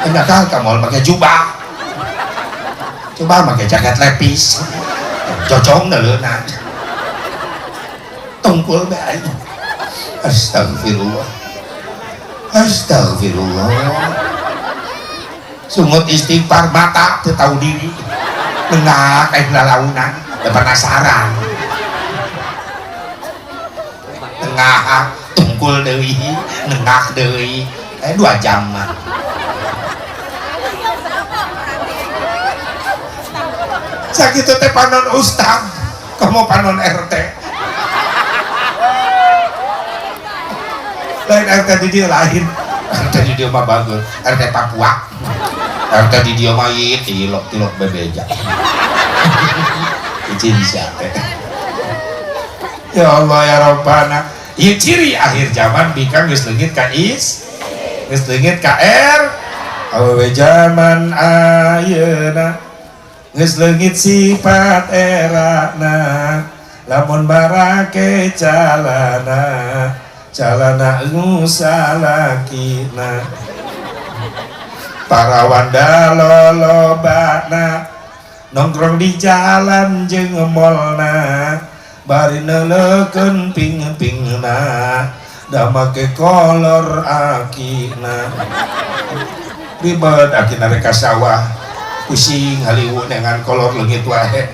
Hanya ka moal make jubah. Coba make jaket lepis. Cocong leuna. Tungkul bae aing. Astagfirullah. Astagfirullah. Sungut istighfar mata teu tahu diri. Nengah aing lalaunan, da penasaran. Nengah tungkul deui, nengah deui. 2 jam mah. Sakitu teh panon ustad, komo panon RT. Lain RT di dieu lain. RT di dieu mah bagus, RT Papua. RT di dieu mah ieu tilok-tilok bebeja. Izin sia teh. Ya Allah ya Rabbana. Ieu ciri akhir zaman bikang geus leungit ka is, geus leungit ka R. Awewe zaman ayeuna geus leungit sifat erana, lamun barake calana, calana ngusalakina. Para wanda lolobana nongkrong di jalan jeung molna, bari neuleukeun ping-pingna, da make kolor akina. Ribet akina rek ka sawah, pusing haliwu dengan kolor leungit wae.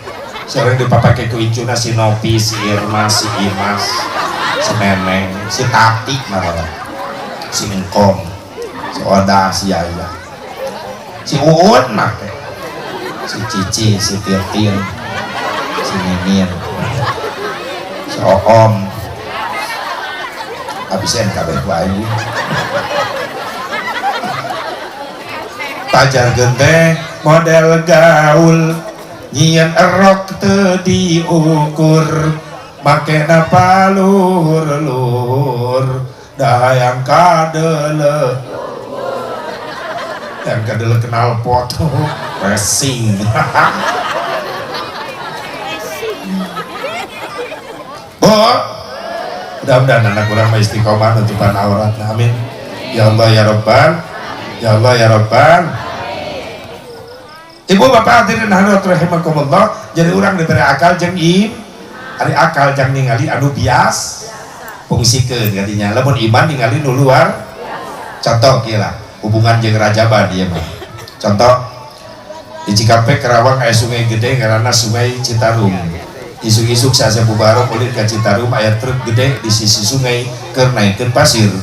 Sering dipapake ku incuna si Nopi, si Irma, si Imas, si Neneng, si Tati malah, si Engkom, si Oda, si Yaya, si Uun make, si Cici, si Tirtin, si Mimin, si Oom. Habisnya kabeh wae. Pajar gente model gaul, nyieun erok teu diukur, makena paluhur-luhur, dah yang kadele, yang kadele kenal pot, racing. Bu, mudah-mudahan anak urang mah istiqomah nutupan aurat. Amin. Ya Allah ya Rabbal, ya Allah ya Rabbal. Ibu bapak hadirin hadirat rahimakumullah. Jadi urang diberi akal jeung im, ari akal jang ningali anu bias, fungsikeun kadinya. Lamun iman ningali nu luar. Contoh kieu lah, hubungan jeung rajaban ieu mah. Contoh di Cikampek Karawang aya sungai gede ngaranna Sungai Citarum. Isuk-isuk Syekh Mubarok ulin ka Citarum aya truk gede di sisi sungai keur naikeun pasir.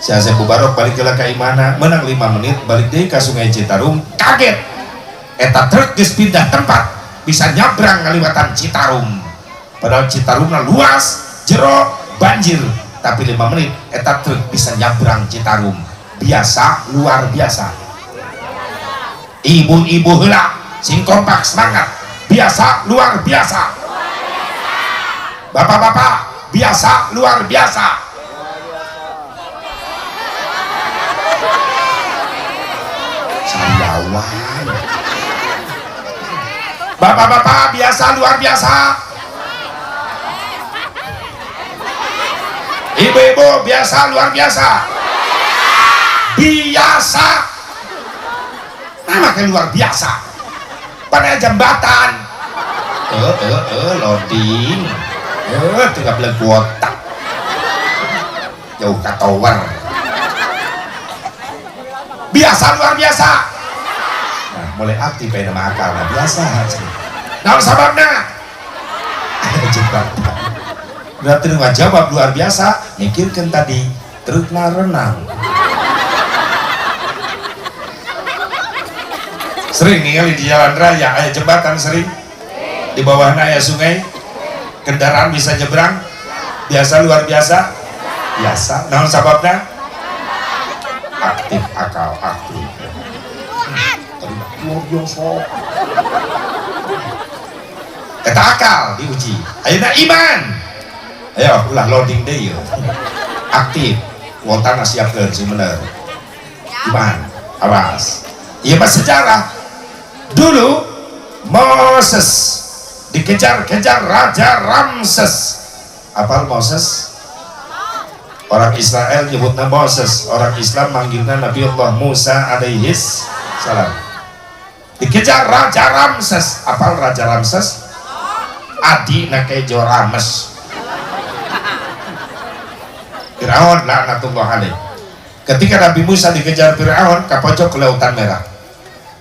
Syekh Mubarok balik heula ka imahna, menang 5 menit balik deui ka Sungai Citarum, kaget. Eta truk geus pindah tempat, bisa nyabrang ngaliwatan Citarum. Padahal Citarumna luas, jero, banjir, tapi 5 menit eta truk bisa nyabrang Citarum. Biasa, luar biasa. Ibu-ibu heula sing kompak semangat, biasa luar biasa. Bapak-bapak biasa luar biasa. Sariawan. Bapak-bapak biasa luar biasa. Ibu-ibu biasa luar biasa. Biasa. Nama ke luar biasa. Pada jembatan. Loading. Tinggal beli kuota. Jauh ka tower. Biasa luar biasa. Nah, mulai aktif aya nama akal nah, biasa. Naon sababna? Jembatan. Berarti nu ngajawab luar biasa, mikirkeun tadi trukna renang. Sering ningali di jalan raya aya jembatan sering. Di bawahna aya sungai. Kendaraan bisa nyebrang. Biasa luar biasa? Biasa. Naon sababna? Aktif akal, aktif. Tadi luar biasa. Eta akal diuji. Ayeuna iman. Ayo ulah loading deui yeuh. Aktif. Kuotana siapkeun sing bener. Iman. Awas. Ieu mah sejarah. Dulu Moses dikejar-kejar Raja Ramses. Apal Moses? Orang Israel nyebutna Moses, orang Islam manggilna Nabi Allah Musa alaihis salam. Dikejar Raja Ramses. Apal Raja Ramses? Adina kejo Rames. Fir'aun laknatullah alaih. Ketika Nabi Musa dikejar Fir'aun, kapojok ke Lautan Merah.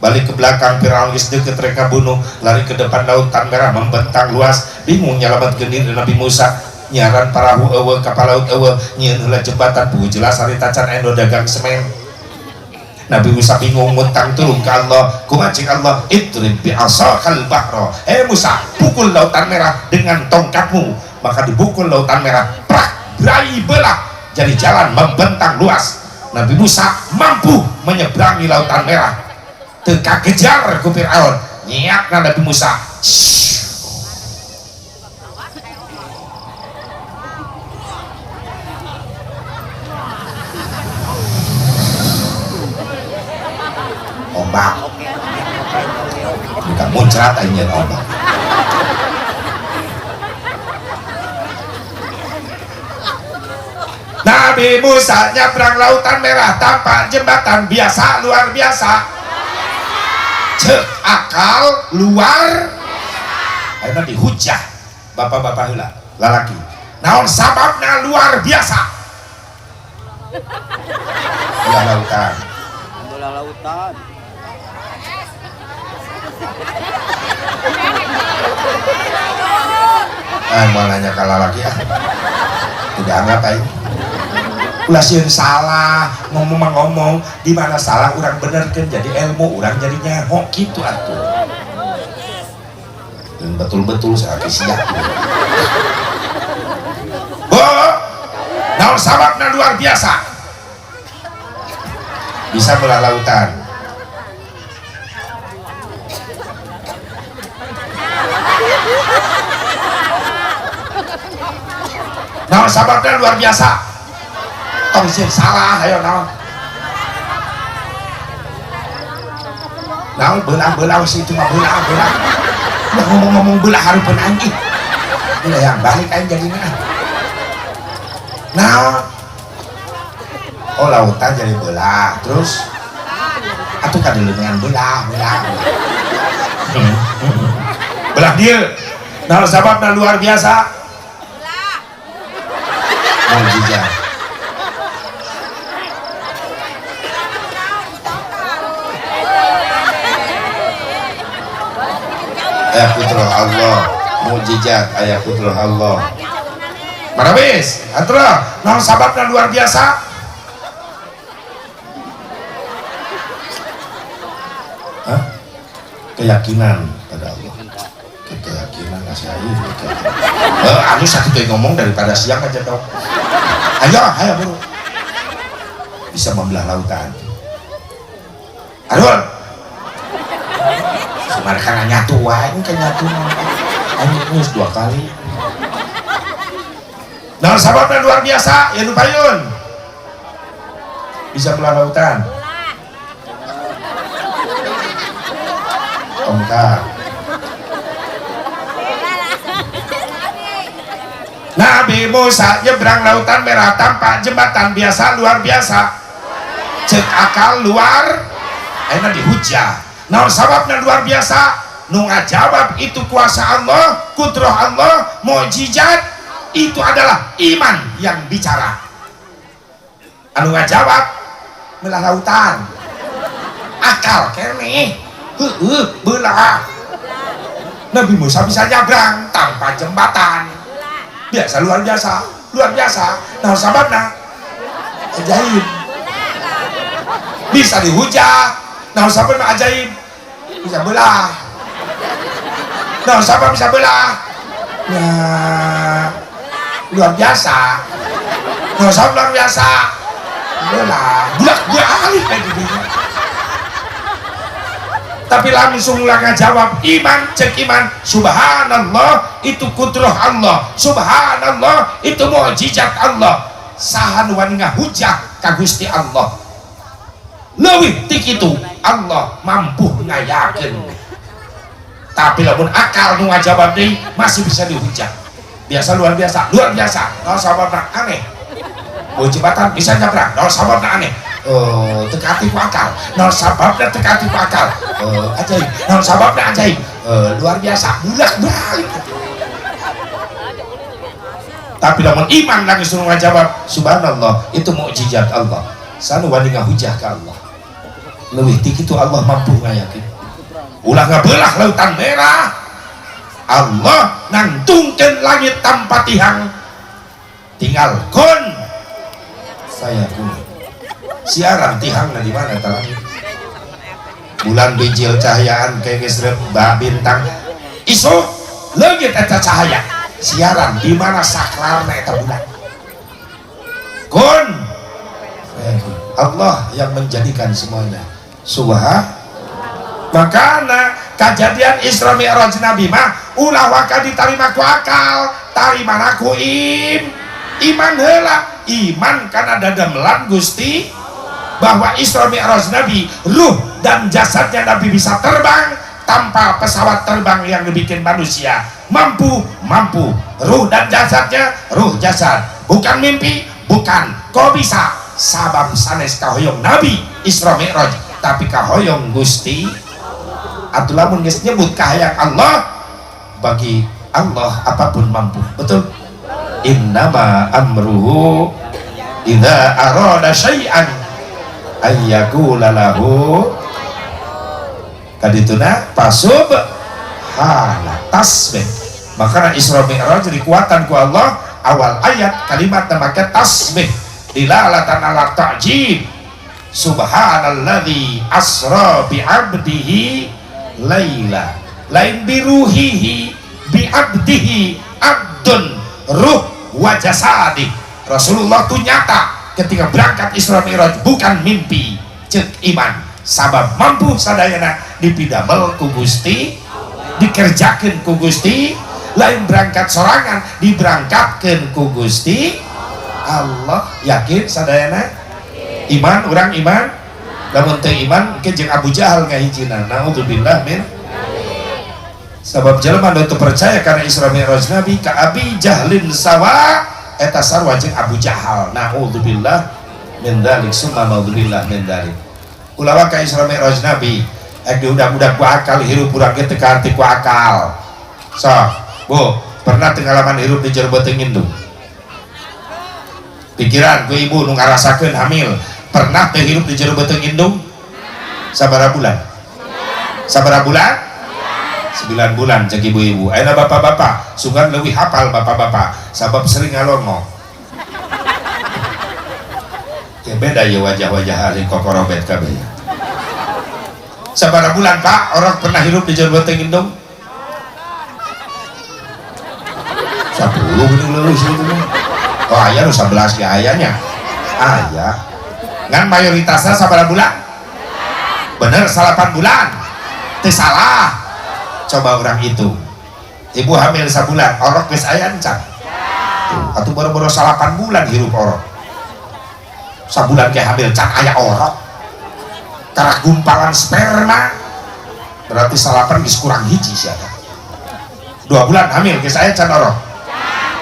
Balik ke belakang Fir'aun geus deukeut rek bunuh, lari ke depan Lautan Merah membentang luas, bingung nyalametkeun diri Nabi Musa. Nyaran parahu eueuh kapal laut eueuh, nyieun heula jembatan puguh jelas harita can aya nu dagang semen. Nabi Musa bingung muntang turun ke Allah, kumaha cik Allah, idrib bi asakal bahra. Eh Musa, pukul Lautan Merah dengan tongkatmu. Maka dipukul Lautan Merah, prak, berai belah, jadi jalan membentang luas. Nabi Musa mampu menyeberangi Lautan Merah. Teu kakejar ku Fir'aun, nyiakna Nabi Musa. Ombak. Bukan muncrat aing ombak. Nabi Musa nyebrang Lautan Merah tanpa jembatan, biasa luar biasa. Cek akal luar. Ayeuna dihujah bapak-bapak heula lalaki. Naon sababna luar biasa? Belah lautan. Belah lautan. Ah, mau nanya ke lalaki ah. Tidak anggap aing. Ulah sieun salah, ngomong mah ngomong, di mana salah urang benerkeun jadi ilmu, urang jadi nyaho kitu atuh. Dan betul-betul saya siap. Bo, naon sababna luar biasa? Bisa belah lautan. Naon sababna luar biasa? Tong sieun salah, ayo naon. Naon belah-belah sih itu mah belah-belah. Ulah ngomong-ngomong belah hareupeun aing ih. Belah yang balik aing jadina. Naon? Oh lautan jadi belah, terus atuh kadeuleunan belah, belah. Belah dieu. Naon sababna luar biasa? Mukjizat. Ayah putra Allah, mukjizat ayah putra Allah. Marabis, atuh naon sababna luar biasa? Hah? Keyakinan pada Allah. Keyakinan kasih air. Anu sakit ngomong daripada siang aja dong. Ayo, ayo bro. Bisa membelah lautan. Aduh. Mereka nyatu wae, kan nyatu. Aing geus 2 kali. Nah, sababna luar biasa, ya nu payun. Bisa belah lautan. Tongkat. Nabi Musa nyebrang Lautan Merah tanpa jembatan, biasa luar biasa. Cek akal luar, ayeuna dihujah. Naon sababna luar biasa? Nu ngajawab itu kuasa Allah, kudrah Allah, mukjizat itu adalah iman yang bicara. Anu ngajawab belah lautan. Akal keneh. Heueuh, belah. Nabi Musa bisa nyabrang tanpa jembatan. Biasa luar biasa, luar biasa. Nah sababna ajaib. Bisa dihujat. Nah sababna ajaib. Bisa belah. Nah sabab bisa belah. Ya luar biasa. Nah sabab luar biasa. Belah, bulak-balik kayak gitu. Tapi langsung lah ngajawab iman, cek iman, subhanallah itu kudrah Allah, subhanallah itu mukjizat Allah. Saha nu wani ngahujah ka Gusti Allah. Leuwih ti kitu Allah mampu ngayakeun. Tapi lamun akal nu ngajawab deui masih bisa dihujah. Biasa luar biasa, luar biasa. Naon sababna aneh. Oh jembatan bisa nyabrang, naon sababna aneh. Oh, teka ku akal, naon sababna teka ku akal. Oh, ajaib, naon sababna ajaib. Oh, luar biasa, bulak-balik. Tapi lamun iman langsung ngajawab subhanallah itu mukjizat Allah. Sanu wani ngahujah ka Allah. Leuwih ti kitu Allah mampu ngayakeun. Ulah ngabelah lautan merah. Allah nangtungkeun langit tanpa tiang. Tinggal kun saya kun. Siaran tihang di mana ta langit? Bulan bijil cahayaan kayak geus bintang. Isuk leungit eta cahaya. Siaran di mana saklarna eta bulan? Kun Allah yang menjadikan semuanya. Subhan. Makana kejadian Isra Mi'raj Nabi mah ulah waka ditarima ku akal, tarima ku iman heula. Iman kana dademelan Gusti bahwa Isra Mi'raj Nabi, ruh dan jasadnya Nabi bisa terbang tanpa pesawat terbang yang dibikin manusia. Mampu, mampu. Ruh dan jasadnya, ruh jasad. Bukan mimpi, bukan. Kok bisa? Sabab sanes kahoyong Nabi Isra Mi'raj, tapi kahoyong Gusti. Atuh lamun geus nyebut kahayang Allah, bagi Allah apapun mampu. Betul? Innama amruhu idza arada syai'an ayyakula lahu kadituna pasub hala tasbih. Makana Isra Mi'raj dikuatan ku Allah awal ayat kalimat make tasbih dilalatan ala ta'jib. Subhanalladzi asra bi 'abdihi laila, lain biruhihi, bi abdihi, abdun ruh wa jasadi. Rasulullah tuh nyata ketika berangkat Isra Mi'raj bukan mimpi, cek iman sabab mampu sadayana dipidamel ku Gusti, dikerjakeun ku Gusti, lain berangkat sorangan, diberangkatkeun ku Gusti Allah. Yakin sadayana iman, orang iman. Lamun teu iman ke jeung Abu Jahal ngahijina. Naudzubillah min. Sabab jelema nu teu percaya kana Isra Mi'raj Nabi ka Abi Jahlin sawa eta sarua jeung Abu Jahal. Naudzubillah min dzalik, summa naudzubillah min dzalik. Ulah ka Isra Mi'raj Nabi ek diudak-udak ku akal, hirup urang ge teu kaarti ku akal. Sok, Bu, pernah teu ngalaman hirup di jero beuteung indung? Pikiran ku ibu nu ngarasakeun hamil, pernah teu hirup di jero beuteung indung? Sabaraha bulan? Sabaraha bulan? 9 bulan cek ibu-ibu. Ayeuna bapak-bapak sugan leuwih hafal bapak-bapak sabab sering ngalongok. Ya beda ya wajah-wajah ahli kokorobet kabeh. Sabaraha bulan Pak orang pernah hirup di jero beuteung indung? 10 geuning leuwih sakitu. Oh aya nu 11 ge ayanya. Aya. Ngan mayoritasnya sabaraha bulan? Bener 8 bulan. Teu salah. Coba orang itu. Ibu hamil sabulan, orok geus aya encan. Atuh boro-boro 8 bulan hirup orok. Sabulan ge hamil can aya orok. Karak gumpalan sperma. Berarti 8 geus kurang hiji sia teh. 2 bulan hamil geus aya can orok.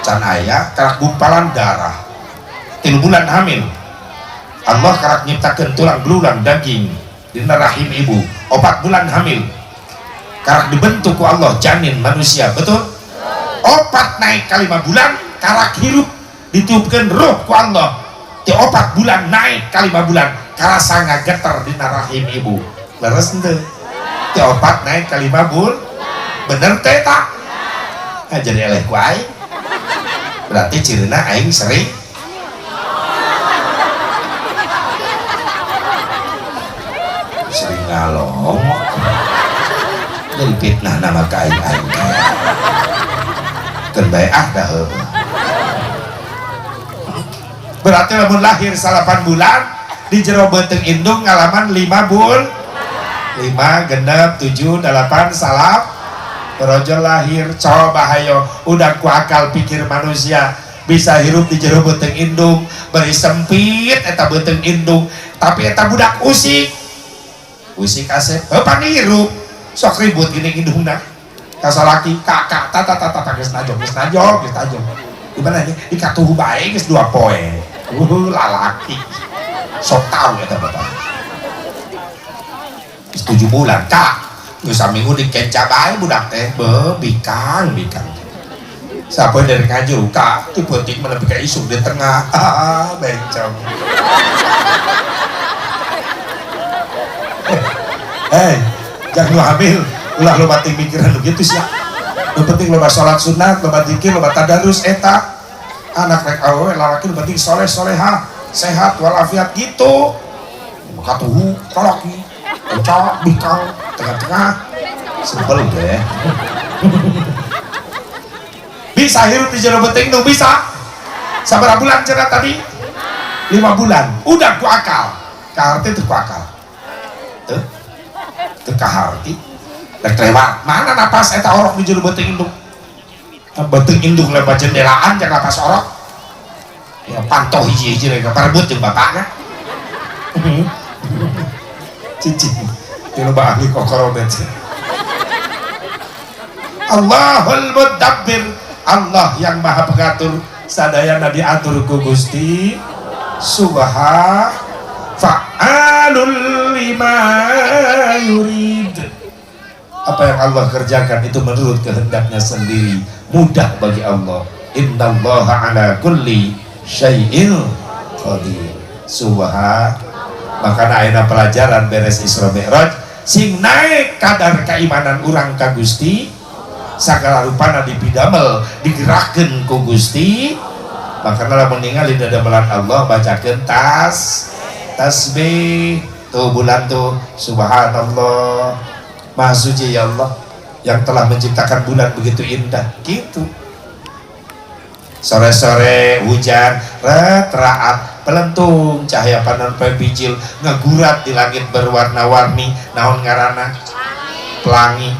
Can aya karak gumpalan darah. 3 bulan hamil. Allah karak nyiptakeun tulang belulang daging dina rahim ibu. 4 bulan hamil karak dibentuk ku Allah janin manusia, betul? 4 naik ke 5 bulan karak hirup ditiupkeun ruh ku Allah. Ti 4 bulan naik ka 5 bulan karasa ngageter dina rahim ibu. Leres henteu? Ti 4 naik ka 5 bulan. Bener teh tak? Nah, jadi eleh ku aing. Berarti cirina aing sering ngalong. Jadi fitnah nama ka aing aing. Keun bae ah dah heueuh. Berarti lamun lahir 8 bulan di jero beuteung indung ngalaman 5 bul 5 genep 7 8 salap berojol lahir. Coba hayo udah ku akal pikir manusia bisa hirup di jero beuteung indung bari sempit eta beuteung indung tapi eta budak usik usik asep heuh panghirup sok ribut gini indungna kasalaki kakak tata tata tata geus najong geus najong geus najong di mana ini di katuhu bae geus 2 poe lalaki sok tahu eta bapak geus 7 bulan kak geus saminggu dikenca bae budak teh beuh bikang bikang sapoe dari ngajuru kak ti peuting mah nepi ka isuk di tengah ah bencong. Hei, jangan lu hamil, ulah loba ting mikiran lu gitu sih. Nu penting loba salat sunat, loba zikir, loba tadarus eta. Anak rek awewe lalaki nu penting soleh soleha, sehat walafiat gitu. Katuhu, kolaki, encok, bikang, tengah-tengah. Sebel deh. Bisa hirup di jero beuteung nu bisa. Sabaraha bulan cenah tadi? 5 bulan. Udah ku akal. Kaharti teu ku akal. Teu. Teu kaharti. Rek lewat. Mana napas eta orok di jero beuteung indung? Beuteung indung lewat jendelaan jeung napas orok. Ya pantoh hiji-hiji rek parebut jeung bapakna. Cicing. Ieu loba ahli kokorobet. Allahul Mudabbir, Allah yang Maha Pengatur, sadayana diatur ku Gusti Subhanahu fa'alul lima yurid. Apa yang Allah kerjakan itu menurut kehendaknya sendiri, mudah bagi Allah. Innallaha ala kulli syai'in qadir. Subhan. Makana ayeuna pelajaran beres Isra Mi'raj sing naik kadar keimanan urang ka Gusti, sagala rupana dipidamel digerakkeun ku Gusti. Makana lamun ningali dadamelan Allah bacakeun tas tasbih tuh bulan tuh subhanallah maha suci ya Allah yang telah menciptakan bulan begitu indah gitu. Sore-sore hujan ret raat pelentung cahaya panon poe bijil ngegurat di langit berwarna-warni naon ngaranna pelangi.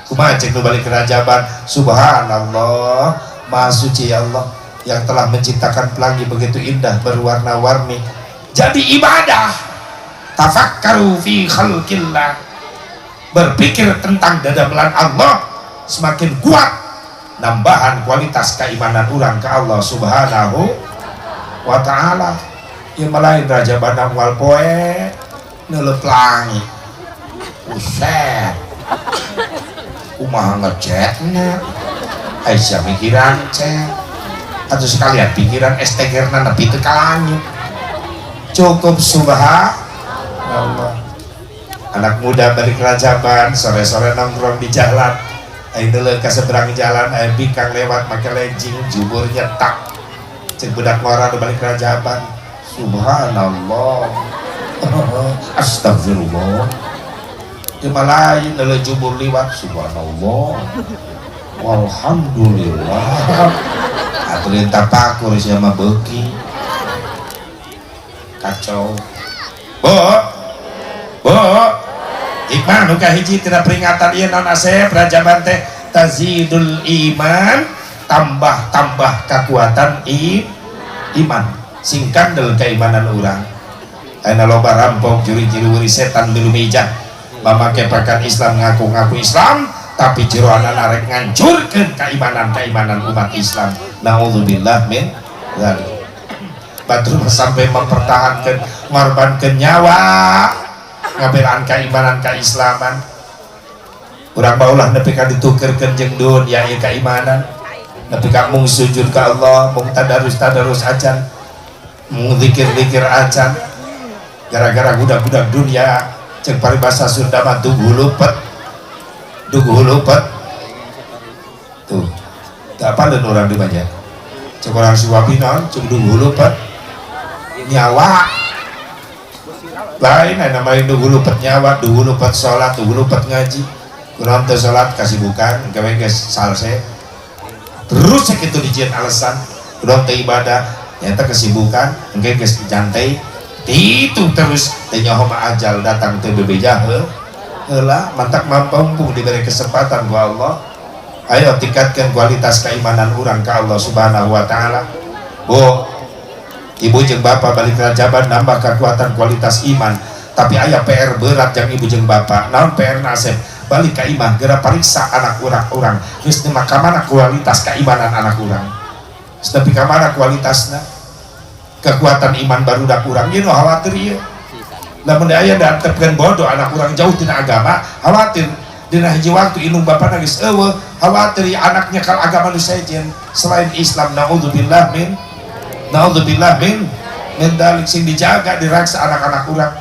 Kumaha cek nu balik kerajaban subhanallah maha suci ya Allah yang telah menciptakan pelangi begitu indah berwarna-warni. Jadi ibadah tafakkaru fi khalqillah, berpikir tentang dadamelan Allah semakin kuat nambahan kualitas keimanan urang ke Allah Subhanahu wa taala. Ieu mah lain raja bandang wal poe neuleup pelangi. Buset. Kumaha ngecetna? Aisyah mikiran cet. Atuh sekalian pikiran STG-na nepi teu ka langit. Cukup subhanallah. Anak muda balik rajaban sore-sore nongkrong di jalan. Ayo neuleuh ka seberang jalan, ayo bikang lewat make legging, jubur nyetak. Cek budak ngora nu balik rajaban. Subhanallah. Astagfirullah. Ieu mah lain neuleuh jubur liwat, subhanallah. Walhamdulillah. Atuh tapakur sia mah beuki. Kacau. Bu. Bu. Hikmah nu kahiji tina peringatan ieu naon asep rajaban teh tazidul iman, tambah-tambah kekuatan iman. Sing kandel keimanan urang. Ayeuna loba rampok juri-juri setan dilumijah mamake pakan Islam ngaku-ngaku Islam tapi jeroanana rek ngancurkeun keimanan-keimanan umat Islam. Naudzubillah min dzalik. Batur sampai mempertahankan ngorbankeun nyawa ngabelaan keimanan keislaman. Urang mah ulah nepi ka ditukerkeun jeung dunya ieu keimanan, nepi ka mung sujud ka Allah mung tadarus-tadarus acan. Zikir-zikir acan gara-gara budak-budak dunia cek paribasa Sunda mah duhulupet duhulupet tuh tak apa dan orang di banyak cek orang suami non cek duhulupet nyawa lain namanya duhulupet nyawa duhulupet sholat duhulupet ngaji kurang teu sholat kasibukan gawe geus salse terus sakitu dijieun alasan kurang teu ibadah nyata kesibukan engke geus jantai itu terus teu nyaho mah ajal datang teu bebeja heula mantak mampu diberi kesempatan ku Allah. Ayo tingkatkan kualitas keimanan urang ka Allah Subhanahu wa taala. Bu, ibu jeung bapak balik rajaban nambah kekuatan kualitas iman, tapi aya PR berat yang ibu jeung bapak. Naon PR nasib? Balik ka imah geura pariksa anak urang-urang geus nepi ka mana kualitas keimanan anak urang. Geus nepi ka mana kualitasna? Kekuatan iman barudak urang ieu nu khawatir ieu. Lamun aya diantepkeun bodoh anak urang jauh tina agama, khawatir dina hiji waktu indung bapana geus eueuh, khawatir anaknya kal agama nu sejen selain Islam. Naudzubillah min naudzubillah min min dalik. Sing dijaga diraksa anak-anak urang.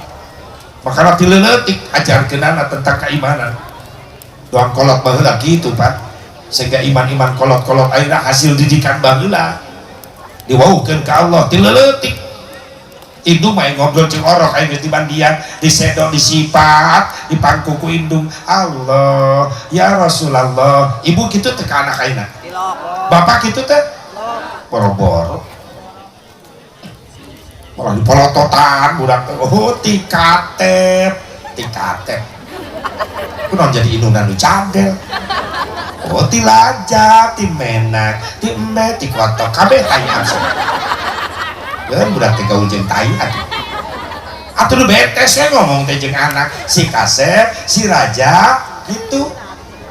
Makana ti leutik ajarkeunana tentang keimanan. Doang kolot baheula kitu Pak, sehingga iman-iman kolot-kolot ayeuna hasil didikan baheula diwauhkeun ka Allah ti leutik. Indung mah ngobrol jeung orok aya geus dimandian, disedok, disipat, dipangku ku indung. Allah, ya Rasulullah. Ibu kitu teh ka anak ayeuna. Bapak kitu teh boro-boro. Malah dipolototan budak teh. Oh, tikatep, tikatep. Kunaon jadi indungna nu cadel. Oh, ti laja, ti menak, ti embe, ti kotok, kabeh tai absen. Kan budak teh gaul jeung tai atuh. Atuh nu betes we ngomong teh jeung anak, si kasep, si raja gitu.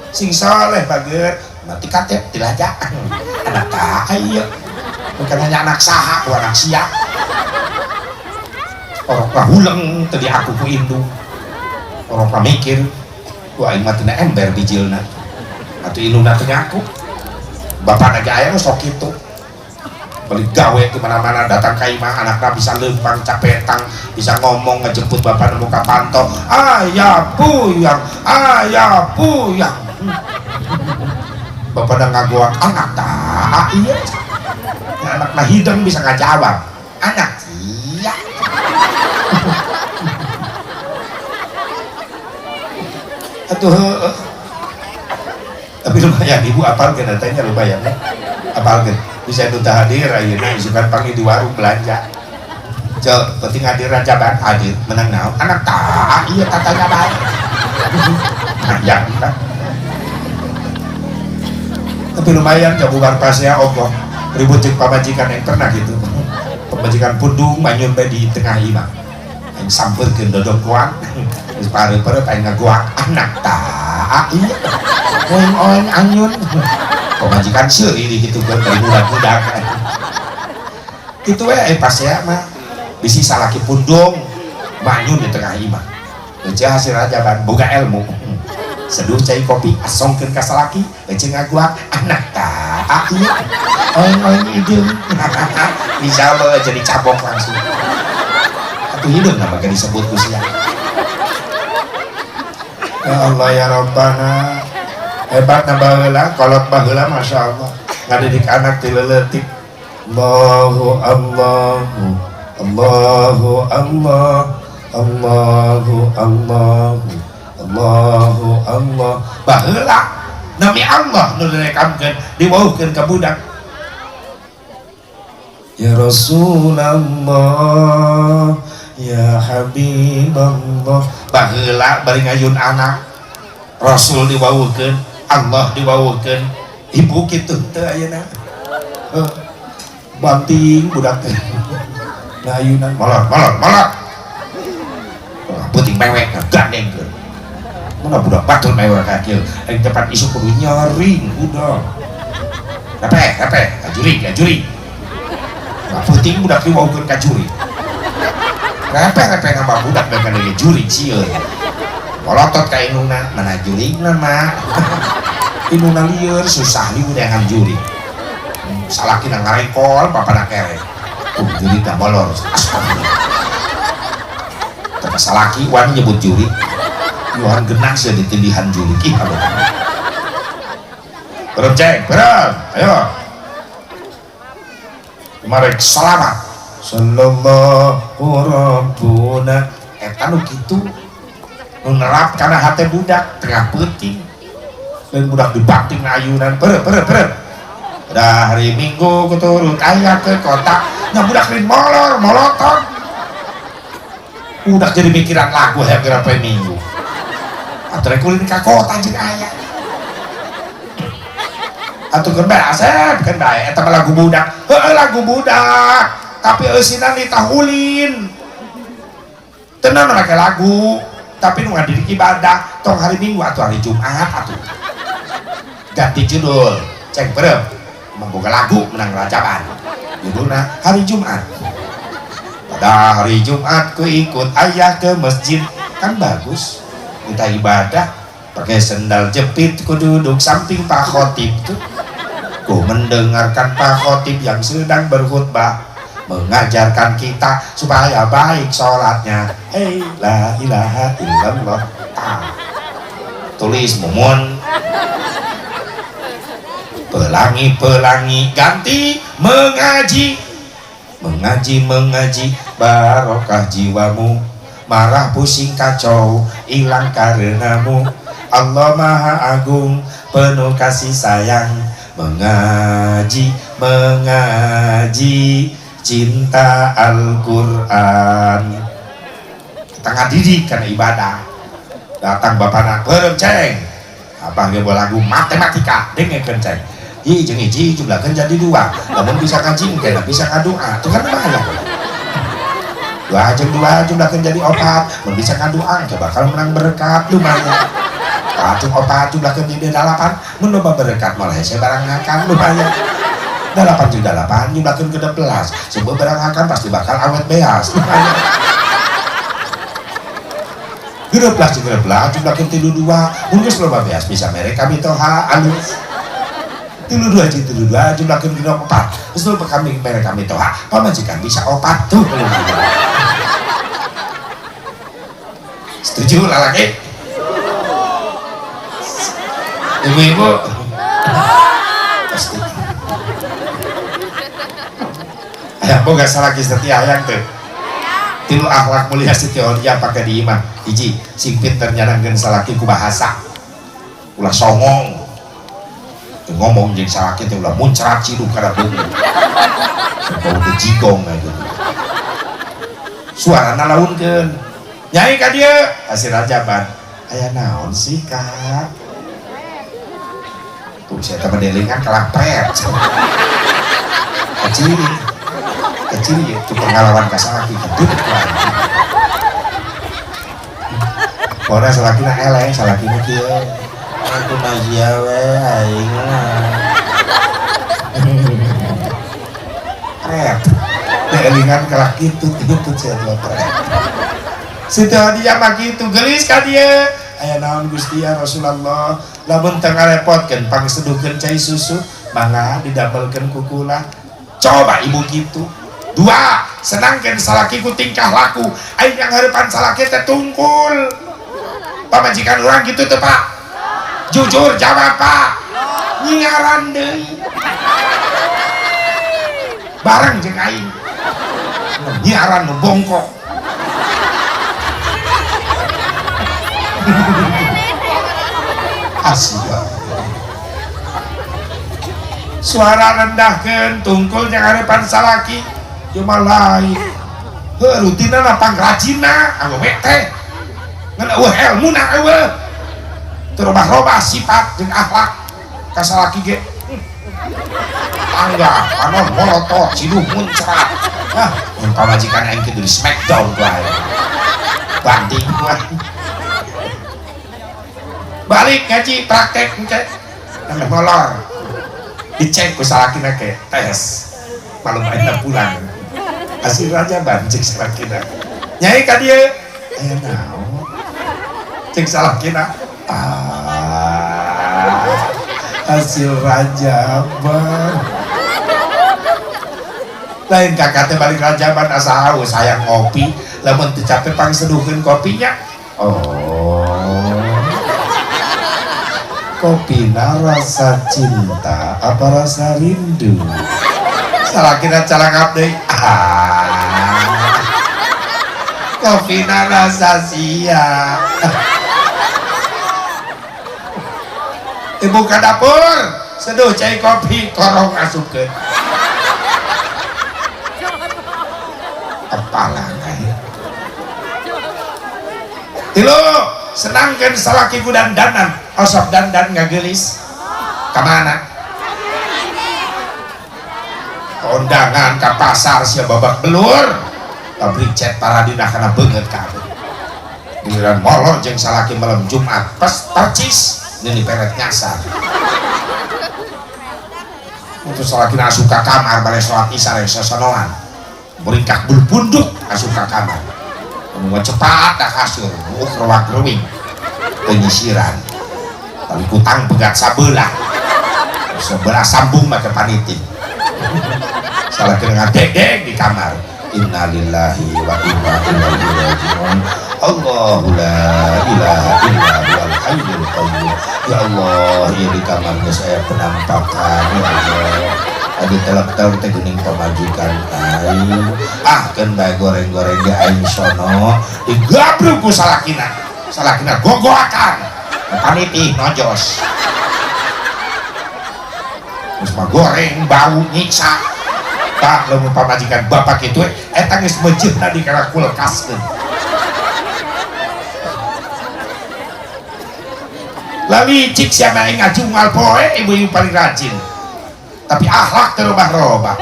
Sing soleh bager, mati katep ti laja. Anak tai ieu. Bukan hanya anak saha, ku anak sia. Orok lah huleng teu diaku ku indung. Orok lah mikir, wah aing mah tina ember bijilna. Atuh indungna teu ngaku. Bapana ge aya nu sok kitu. Beli gawe di mana-mana datang ka imah anakna bisa lempang capetang bisa ngomong ngejemput bapak nemu ka panto ayah puyang ayah puyang bapak udah ngaguak anak tak iya anak nah hidung bisa ngajawab anak iya. Atuh tapi lumayan ibu apal ke datanya lumayan ya apal ke bisa duta hadir ayeuna isukan panggil di warung belanja cek penting hadir rajaban hadir menang naon anak tak iya tatanya baik ya kan tapi lumayan jabubar pasnya Allah ribut jeung pamajikan yang pernah gitu pamajikan pundung manyun bae di tengah imah aing sampeurkeun dodongkoan geus pareup-pareup aing ngagoak anak tak iya oeng-oeng anyun pemajikan seuri gitu kan dari budak-budak itu we pasea mah bisi salaki pundung manyun di tengah imah eueuh hasil rajaban boga ilmu seduh cai kopi asongkeun ka salaki eueuh ngaguak anak tak iya oeng-oeng hideung insyaallah jadi cabok langsung atuh hideung nama ge disebut ku sia. Ya Allah ya Rabbana hebat na baheula kolot baheula Masya Allah ngadidik anak ti leutik Allahu Allahu Allahu Allah Allahu Allahu Allahu Allah baheula nami Allah nu direkamkeun diwauhkeun ka budak ya Rasulullah ya Habiballah baheula bari ngayun anak Rasul diwauhkeun Allah diwauhkeun ibu kitu teu ayeuna banting budak teh ngayunan molor molor molor puting mewek ngagandengkeun mana budak batur mewek ka kieu aing tepat isuk kudu nyaring budak repeh repeh ka jurig ka jurig puting budak diwauhkeun ka jurig repeh repeh nambah budak dengan deui jurig sieun polotot ka indungna mana jurigna mak indungna lieur susah lieur dengan jurig salakina ngarekol bapana kerek Jurig dah molor. Astagfirullah. Kata salaki wani nyebut jurig. Yohan genah sih ditindihan jurig. Ih, aduh. Berem ceng, berem. Ayo. Kemarin selamat. Sallallahu rabbuna. Eta nu kitu. Nu nerap kana hate budak tengah peuting. Dan budak dibanting ayunan. Berem, berem, berem. Pada hari Minggu kuturut ayah ke kota. Nya budak lain molor, molotot. Budak jadi mikiran lagu hayang geura poe Minggu. Atuh rek ulin ka kota jeung ayah. Atuh keur bae asep kan bae eta mah lagu budak. Heueuh lagu budak, tapi eusina ditahulin. Tenan make lagu, tapi nu ngadidik ibadah tong hari Minggu atuh hari Jumat atuh. Ganti judul, cek berem. Membuka lagu menang rajaban. Judulna hari Jumat. Pada hari Jumat ku ikut ayah ke masjid. Kan bagus. Kita ibadah pakai sendal jepit, ku duduk samping Pak Khotib tuh. Ku mendengarkan Pak Khotib yang sedang berkhutbah, mengajarkan kita supaya baik sholatnya. Hei, la ilaha illallah. Ah. Tulis mumun. Pelangi-pelangi ganti mengaji. Mengaji, mengaji, barokah jiwamu. Marah pusing kacau, hilang karenamu. Allah Maha Agung, penuh kasih sayang. Mengaji, mengaji, cinta Al-Quran. Kita ngadidik karena ibadah. Datang bapak nak berem ceng. Abah ge lagu matematika, dengekeun ceng. Hiji jeung hiji jumlahkeun jadi dua. Lamun bisa ngaji engke bisa ngadoa. Tuh kan lumayan. Dua jeung dua jumlahkeun jadi opat. Mun bisa ngadoa engke bakal menang berkat lumayan. Opat jeung opat jumlahkeun jadi dalapan. Mun loba berkat malah hese barang ngakan lumayan. Dalapan jeung dalapan jumlahkeun ke 12. Sebuah barang ngakan pasti bakal awet beas lumayan. 13 jeung 13 jumlahkeun 32. Mun geus loba beas bisa mere kami toha alus. 32 jeung 32 jumlahkeun genep 4. Geus loba kami mere kami toha, pamajikan bisa opat tuh lumayan. Setuju lalaki? Ibu-ibu? Pasti. Ayah boga salaki setia hayang teu. Tilu akhlak mulia Siti Khadijah pake di imah. Hiji, sing pinter nyanangkeun salaki ku bahasa. Ulah songong. Teu ngomong jeung salaki teh ulah muncrat ciduk kana beungeut. Bau teh jigong aya gitu. Suarana launkeun. Nyai ka dieu, hasil rajaban. Aya naon sih, Kak? Tuh saya teh mendelingan kalapret. Kecil. Kecil itu pengalaman ka salaki kedut ku aing. Pokona salakina eleh, salakina kieu. Aku mah sia we aing mah. Pret. Delingan kalah kitu kitu sia teh pret. Siti Khadijah mah kitu geulis ka dieu. Aya naon Gusti ya Rasulullah, lamun teu ngarepotkeun pangseduhkeun cai susu, mangga didamelkeun ku kula. Coba ibu kitu. Dua, senangkeun salaki ku tingkah laku. Aing yang harapan salaki teh tungkul. Pamajikan urang kitu teh, Pak. Jujur jawab, Pak. Nyiaran deui. Bareng jeung aing. Nyiaran nu bongkok. Asia. Suara rendahkeun tungkul jeung harapan salaki. Cuma lain. Heuh rutinna pangrajinna awewe teh. Ngan eueuh elmuna eueuh. Teu robah-robah sifat jeung akhlak ka salaki ge. Tangga panon molotot siduh muncrat. Ah, mun pamajikan aing kitu di smackdown ku aing. Banting ku aing. Balik ngaji praktek engke. Sampai molor. Dicek ku salakina ke tes. Malum aing pulang. Hasil rajaban cek salakina. Nyai ka dieu. Aya naon? Cek salakina. Ah, hasil rajaban. Lain kakak teh balik rajaban asa haus hayang ngopi, lamun teu capek pangseduhkeun kopinya. Oh. Kopina rasa cinta apa rasa rindu? Salakina calangap deui. Ah. Kopina rasa sia. Ibu ka dapur, seduh cai kopi, korong asupkeun. Apalah kae. Tilu, senangkeun salaki ku dandanan, osok dandan ngageulis. Ka mana? Kondangan ka pasar sia babak belur. Pabrik cat paradina kana beungeut kabeh. Giliran molor jeung salaki malam Jumat, pas percis ini peret nyasar. Untuk salaki asup ka kamar balik sholat isya rek sosonoan. Beringkak berbunduk asup ka kamar. Mun cepat ka kasur, rewak-rewing penyisiran. Tali kutang pegat sabelah. Sebelah sambung make panitin. Salaki ngadegdeg di kamar. Innalillahi wa inna ilaihi raji'un. Allahu la ilaha illa huwal hayyul qayyum. Ya Allah, ya di kamarnya saya penampakan ya Allah. Adi telak-telak teh geuning pamajikan aing. Ah, keun bae goreng-goreng di aing sono. Digabruk ku salakina. Salakina gogoakan. Paniti nojos. Geus mah goreng bau nyiksa. Pak, lamun pamajikan bapak kitu eta geus meujeuhna di kana kulkaskeun. Lalu cik siapa yang ngajungal poe ibu-ibu paling rajin. Tapi akhlak terubah-robah.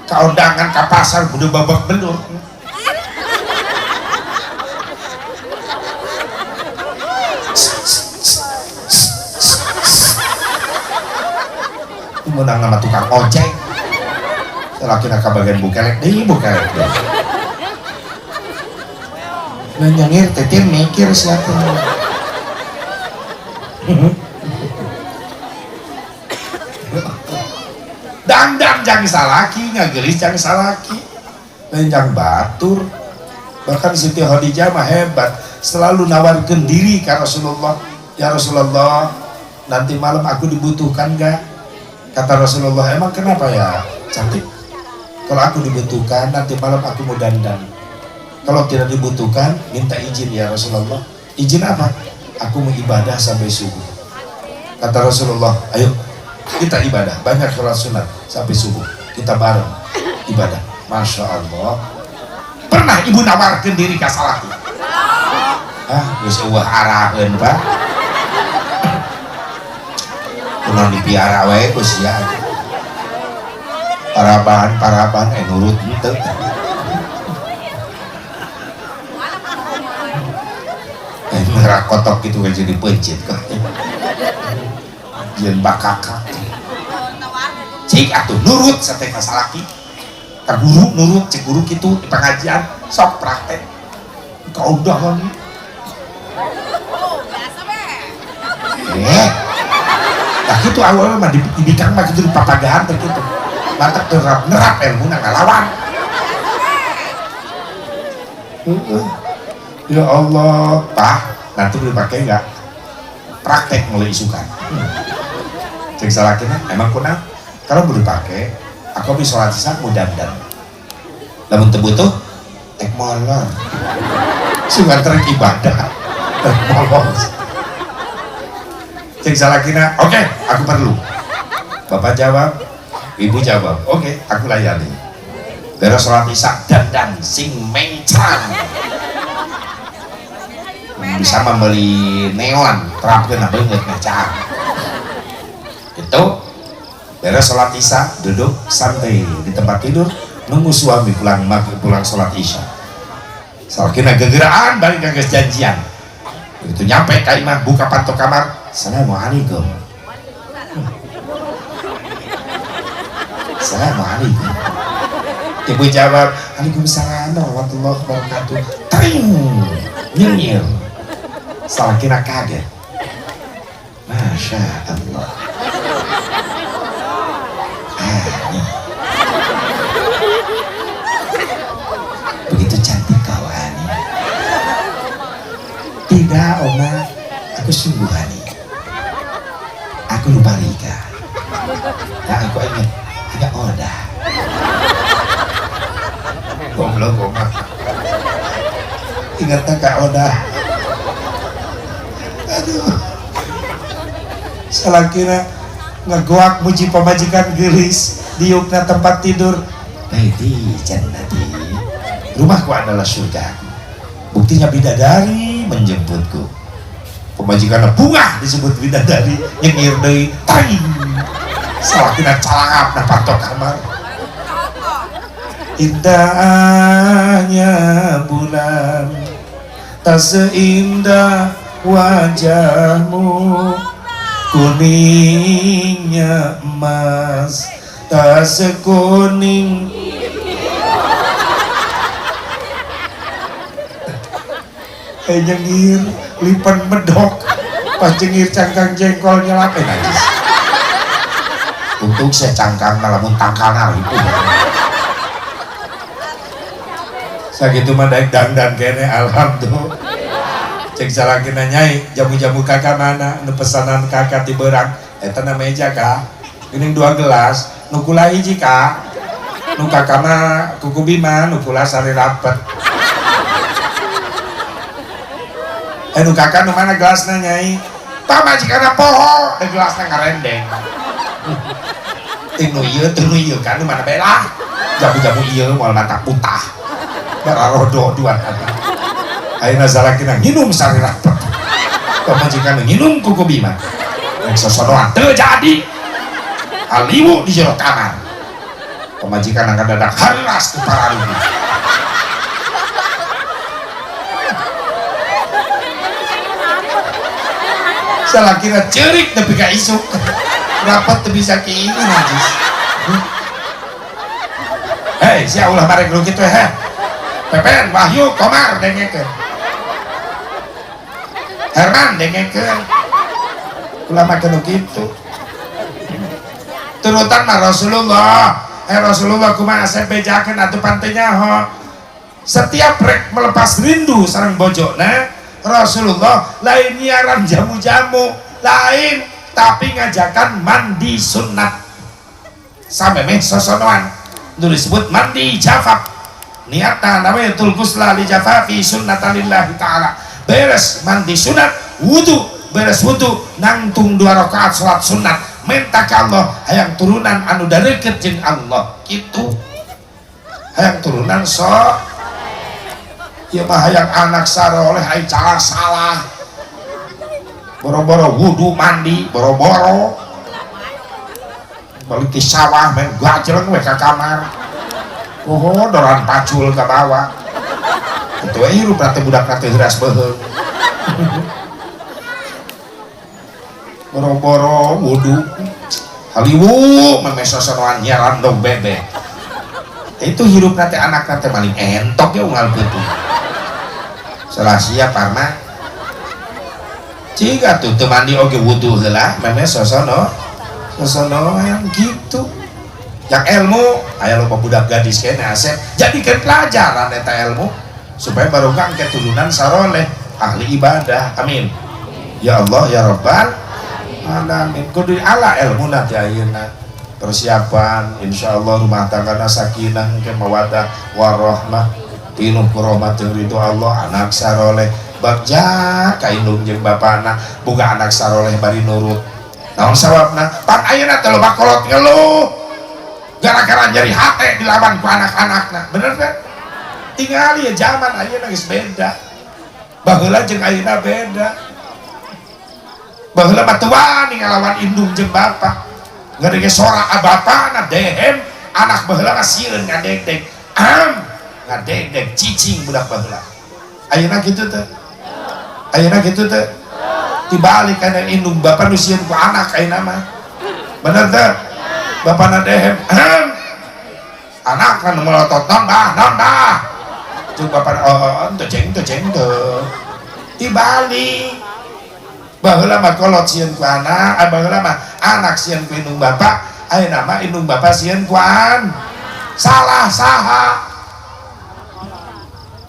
Kaundangan ka pasar kudu babak belur. Menang nama tukang ojek. Laki nak bagian bukelek deui, bukelek deui. Nyengir tetir mikir siapa. Dandang jang salaki, ngagelis jang salaki, lain jang batur. Bahkan Siti Khadijah mah hebat, selalu nawarkan diri ke Rasulullah. Ya Rasulullah, nanti malam aku dibutuhkan gak? Kata Rasulullah, emang kenapa ya cantik? Kalau aku dibutuhkan, nanti malam aku mau dandan. Kalau tidak dibutuhkan, minta izin ya Rasulullah. Izin apa? Aku mau ibadah sampai subuh. Kata Rasulullah, ayo kita ibadah, banyak sholat sunat sampai subuh. Kita bareng ibadah. Masya Allah. Pernah ibu nawarkan diri ke salaki? Ah, geus eueuh araheun, Pak. Kunaon dipiara wae ku sia. Paraban nurut henteu. Merah kotok gitu kan jadi pencet kok. Jeung bakakak. Cik atuh nurut sate ka salaki. Ka guru nurut cek guru kitu di pengajian sok praktek. Kaundangan. Nah kitu awalnya mah di bikang mah kitu di papagahan teh kitu. Mantap terap nerap ilmu ngalawan. Ya Allah, Pak, nanti dipakai enggak? Praktek mulai isukan. Cek salakina, emang kunang? Kalau mau dipakai, aku bisa sholat isya mau dandan. Lamun teu butuh, tek molor. Sugan terek ibadah, tek molor. Cek salakina, oke, aku perlu. Bapak jawab, ibu jawab, oke, aku layani. Beres sholat isya dandan sing mencang. Bisa membeli neon, terapkeun beungeut ngacang. Itu beres sholat isya, duduk santai di tempat tidur, nunggu suami pulang pulang sholat isya. Salakina gegeraan balik ka geus janjian. Begitu nyampe ka imah, buka pintu kamar, assalamualaikum. Assalamualaikum. Ibu jawab, waalaikumsalam warahmatullahi wabarakatuh. Tring, nyengir. Salakina kaget. Masya Allah. Enggak Oma, aku sungguhan nih. Aku lupa Rika. Nah, aku ingat agak oda. Goblok Oma. Ingatnya Kak Oda. Aduh. Salakina ngegoak muji pamajikan geulis diukna tempat tidur. Baiti jannati. Rumahku adalah surga. Buktinya bidadari menjemputku. Pemajikan bunga disebut bidadari nyengir deui taing. Salakina calangap na pantok kamar. Indahnya bulan tak seindah wajahmu, kuningnya emas tak sekuning. Nyengir lipen medok pas jengir cangkang jengkol nyelap najis. Untung saya cangkang lamun tangkalna ripuh. Sakitu mah daek dangdan kene alhamdulillah. Cek salakina nyai jamu-jamu kakak mana nu pesanan kakak ti beurang eta na meja kak geuning 2 gelas nu kula hiji kak nu kakak mah kuku bima nu kula sari rapet. Nu kakak nu mana gelasna nyai? Pamajikanna poho, da gelasna ngarendeng. Tinu ieu kan nu mana belah. Jamu-jamu ieu moal mata utah. Bararodo dua kata. Ayeuna salakina nginum sari rapet. Pamajikanna nginum kuku bima. Rek sosodoan teu jadi. Haliwu di jero kamar. Pamajikan angkat dadak haras ku pararibu. Salakina cerik tapi ka isuk rapat teu bisa kieu najis. Hei, sia ulah bareng lu kitu heh. Pepen, Wahyu, Komar dengekeun. Herman dengekeun. Ulah make nu kitu. Turutan mah Rasulullah. Rasulullah kumaha asep bejakeun atuh pan teu nyaho. Setiap rek melepas rindu sareng bojona, Rasulullah lain nyiaran jamu-jamu, lain, tapi ngajakan mandi sunat. Samemeh sosonoan. Itu disebut mandi jafaf. Niatna nawaitul ghusla li jafafi sunnatan lillahi ta'ala. Beres mandi sunat, wudu, beres wudu nangtung 2 rakaat salat sunat, minta ka Allah hayang turunan anu dareukeut jeung Allah. Kitu. Hayang turunan sok. Ieu mah hayang anak saroleh ai cara salah. Boro-boro wudu mandi, boro-boro. Balik di sawah main gajleng we ka kamar. Oh, doran pacul ka bawah. Kitu we hirup teh budak teh heuras beuheung. Boro-boro wudu. Haliwu meme sosonoan nyaran dong bebek. Itu hirup teh anak teh maling entok ya unggal peuting. Salah siap parma. Jika tuh teu mandi oge wudu heula meme sosono. Sosonoan gitu. Yang ilmu aya loba budak gadis kene asep jadikeun pelajaran eta ilmu supaya barokah keturunan saroleh ahli ibadah. Amin. Ya Allah ya Rabbal alamin. Kudu ala ilmuna teh ayeuna. Persiapan insyaallah rumah tanggana sakinah ke mawaddah warahmah pinuh ku rahmat jeung ridho Allah, anak saroleh bagja ka indung jeung bapana, boga anak saroleh bari nurut. Naon sawabna? Pan ayeuna teh loba kolot ngeluh gara-gara nyeri hate dilawan ku anak-anakna. Bener teh? Tingali ya zaman ayeuna geus beda. Baheula jeung ayeuna beda. Baheula mah teu wani ngalawan indung jeung bapa. Ngadege sora bapana dehem, anak baheula mah sieun ngadegdeg. Am ngadegdeg cicing budak baheula. Ayeuna kitu teh? Ayeuna kitu teh? Dibalik kana indung bapa nu sieun ku anak ayeuna mah. Bener teh? Bapana dehem, am anak kan melotot non bah, non bah. Jeung bapana oh teu ceng teu ceng teu. Dibalik. Baheula mah kolot sieun ku anak, baheula mah anak sieun ku indung bapa, ayeuna mah indung bapa sieun ku an. Salah saha?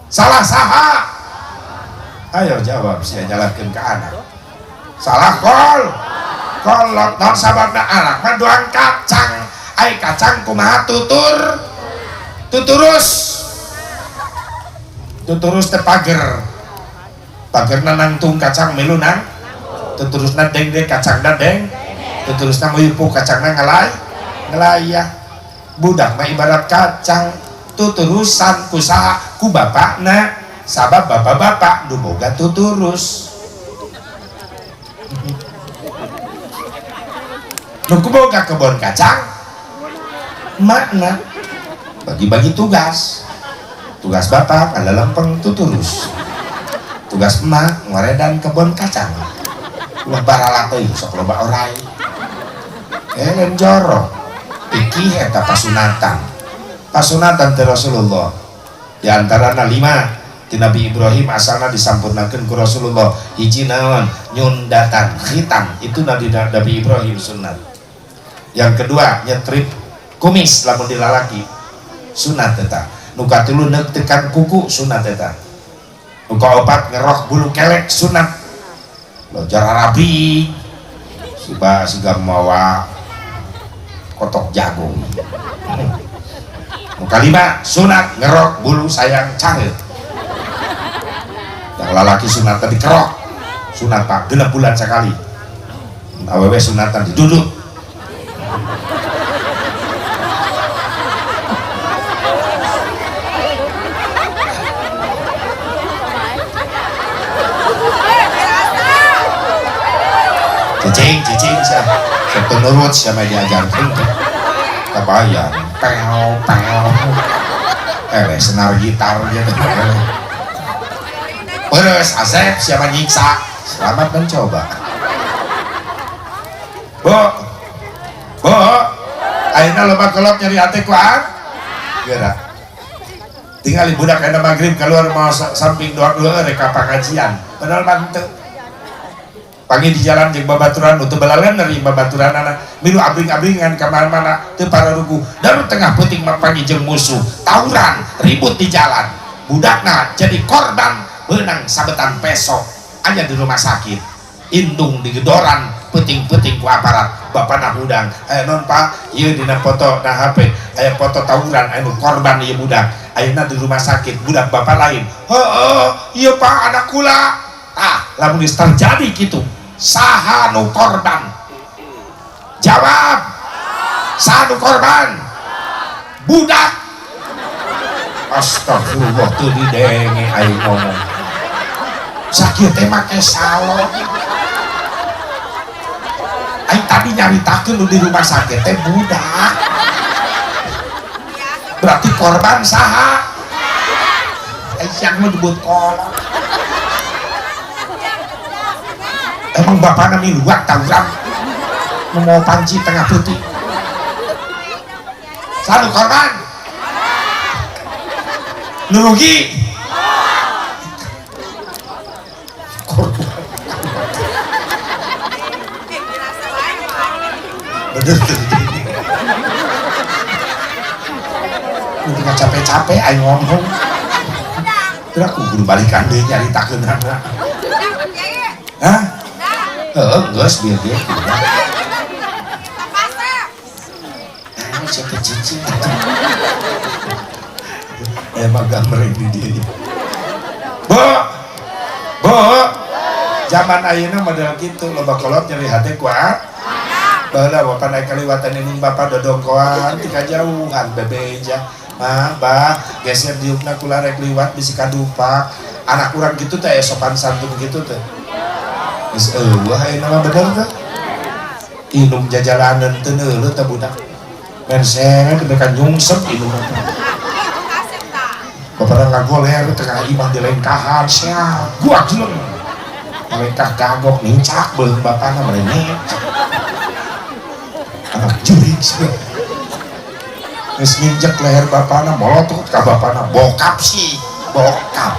Salah saha? Ayo jawab, sia nyalahkeun ka anak. Salah kolot naon sababna anak mah doang kacang. Ai kacang kumaha tutur? Tuturus. Tuturus teh pager. Pagerna nangtung kacang milu nang. Tuturusna dengdeng kacangna deng. Tuturusna nguyupu kacangna ngalay. Ngelayah. Budak mah ibarat kacang tuturusan ku saha ku bapakna. Sabab bapak-bapak nu boga tuturus. Nu boga kebon kacang makna bagi-bagi tugas. Tugas bapak adalah lempeng tuturus. Tugas emak ngoredan kebon kacang. Ulah barala teuing sok loba orai. Lain jorok. Iki eta pasunatan. Pasunatan teh Rasulullah. Di antarana 5 ti Nabi Ibrahim asalna disampurnakeun ku Rasulullah. Hiji naon? Nyundatan, khitan. Itu Nabi Ibrahim sunat. Yang kedua nyetrip kumis lamun dilalaki sunat eta. Nu katilu neuktekan kuku sunat eta. Nu kaopat ngerok bulu kelek sunat. Lojar Arabi siba siga mawa kotok jagung. Nu kalima sunat ngerok bulu sayang careut. Yang lalaki sunat tadi kerok sunat pak 6 bulan sekali. Awewe sunatan diduduk. Cicing, cicing, saya penurut sama diajarkan kebayang, pel, pel, senar gitar gitu. Terus Asep siapa nyiksa, selamat mencoba. Bu, bu, akhirnya loba kolot nyari hati kuat, gerak. Tinggal budak kena maghrib keluar mau samping doang dua reka pengajian, padahal mantep. Pagi di jalan jeung babaturan untuk balalan dari babaturan anak milu abring-abringan ka mana-mana teu pararugu daru tengah peuting mah pagi jeung musuh tawuran ribut di jalan budakna jadi korban beunang sabetan pesok aya di rumah sakit indung digedoran peuting-peuting ku aparat bapana hudang aya non pak ieu dina foto na HP aya foto tawuran anu korban ieu budak ayeuna di rumah sakit budak bapak lain heueuh ieu pak anak kula. Ah lamun geus terjadi kitu saha nu korban? Jawab. Saha nu korban? Budak. Astagfirullah teu didenge aing ngomong. Sakieu teh make salo. Aing tadi nyaritakeun nu di rumah sakit teh budak. Berarti korban saha? Aing siang mah disebut kolot. Emang bapakna miluak tawuran mau panci tengah putih selalu korban nu rugi korban bener udah capek-capek aing ngomong terus aku kudu balikan deui nyaritakeun anak. Hah? Heeh, geus bieu ge. Ah, siapa cicing. Emang gambreng di dieu. Bu. Bu. Zaman ayeuna model kitu loba kolot nyeri hate ku ah. Baheula bapak naik kaliwatan indung bapak dodongkoan ti kajauhan bebeja. Ma, bah, geser diukna kula rek liwat bisi kadupak. Anak urang kitu teh sopan santun kitu teh. Geus eueuh ayeuna mah bener teh. Indung jajalanan teu neuleuh teh budak. Mensere mereka nyungsep indung mah. Bapana ngagoler tengah imah dilengkahan sia gua jeleng. Ngalengkah gagok nincak beuheung bapana merenek. Anak jurig sia. Geus nginjek leher bapana molotot ka bapana bokap sih, bokap.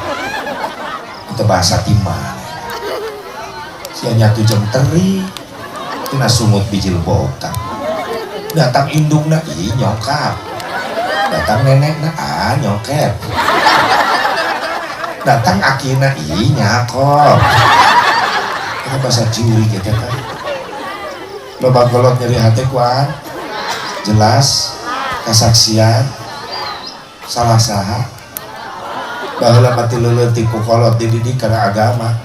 Itu bahasa timah. Sia nyatu jeung teri tina sungut bijil bokap. Datang indungna ih nyokap. Datang nenekna ah nyokep. Datang akina, ih nyakop. Itu bahasa juri gitu kan. Loba kolot nyeri hati kuat. Jelas kesaksian salah saha. Baheula mah ti leuletik ku kolot dididik kana agama.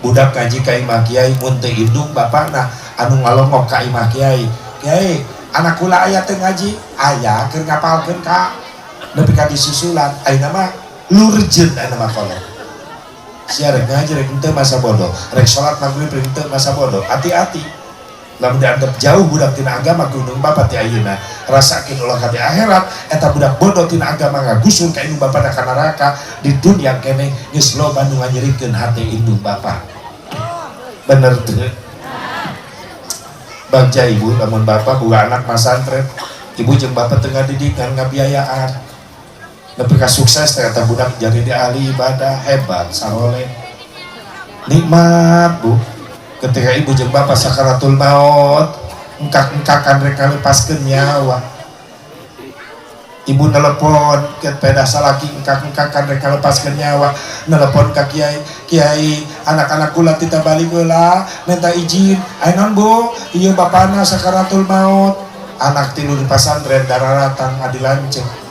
Budak ngaji ka imah kiai mun teu indung bapana anu ngalongok ka imah kiai. Kiai, anak kula aya teu ngaji? Aya keur ngapalkeun ka nepi ka disusulan. Ayeuna mah lurjeun ayeuna mah kolot. Sia rek ngaji rek henteu masa bodoh, rek salat maghrib rek henteu masa bodoh. Hati-hati. Lamun dianggap jauh budak tina agama ku indung bapa ti ayeuna, rasakeun ulah ka di akhirat eta budak bodoh tina agama ngagusur ka indung bapana ka neraka. Di dunia keneh geus loba nu nganyerikeun hate indung bapa. Bener teu? Bagja ibu lamun bapak boga anak masantren, ibu jeung bapak teu ngadidik ngan ngabiayaan. Nepi ka sukses ternyata budak jadi di ahli ibadah hebat saroleh. Nikmat bu. Ketika ibu jeung bapak sakaratul maut, engkak-engkakan rek ngalepaskeun nyawa. Ibu nelepon ke pedah salaki engkak-engkakan rek ngalepaskeun nyawa, nelepon ka kiai, kiai anak-anak kula tita balik heula, minta izin. Aya naon bu? Ieu bapana sakaratul maut. Anak tilu di pasantren dararatang adi lanceuk.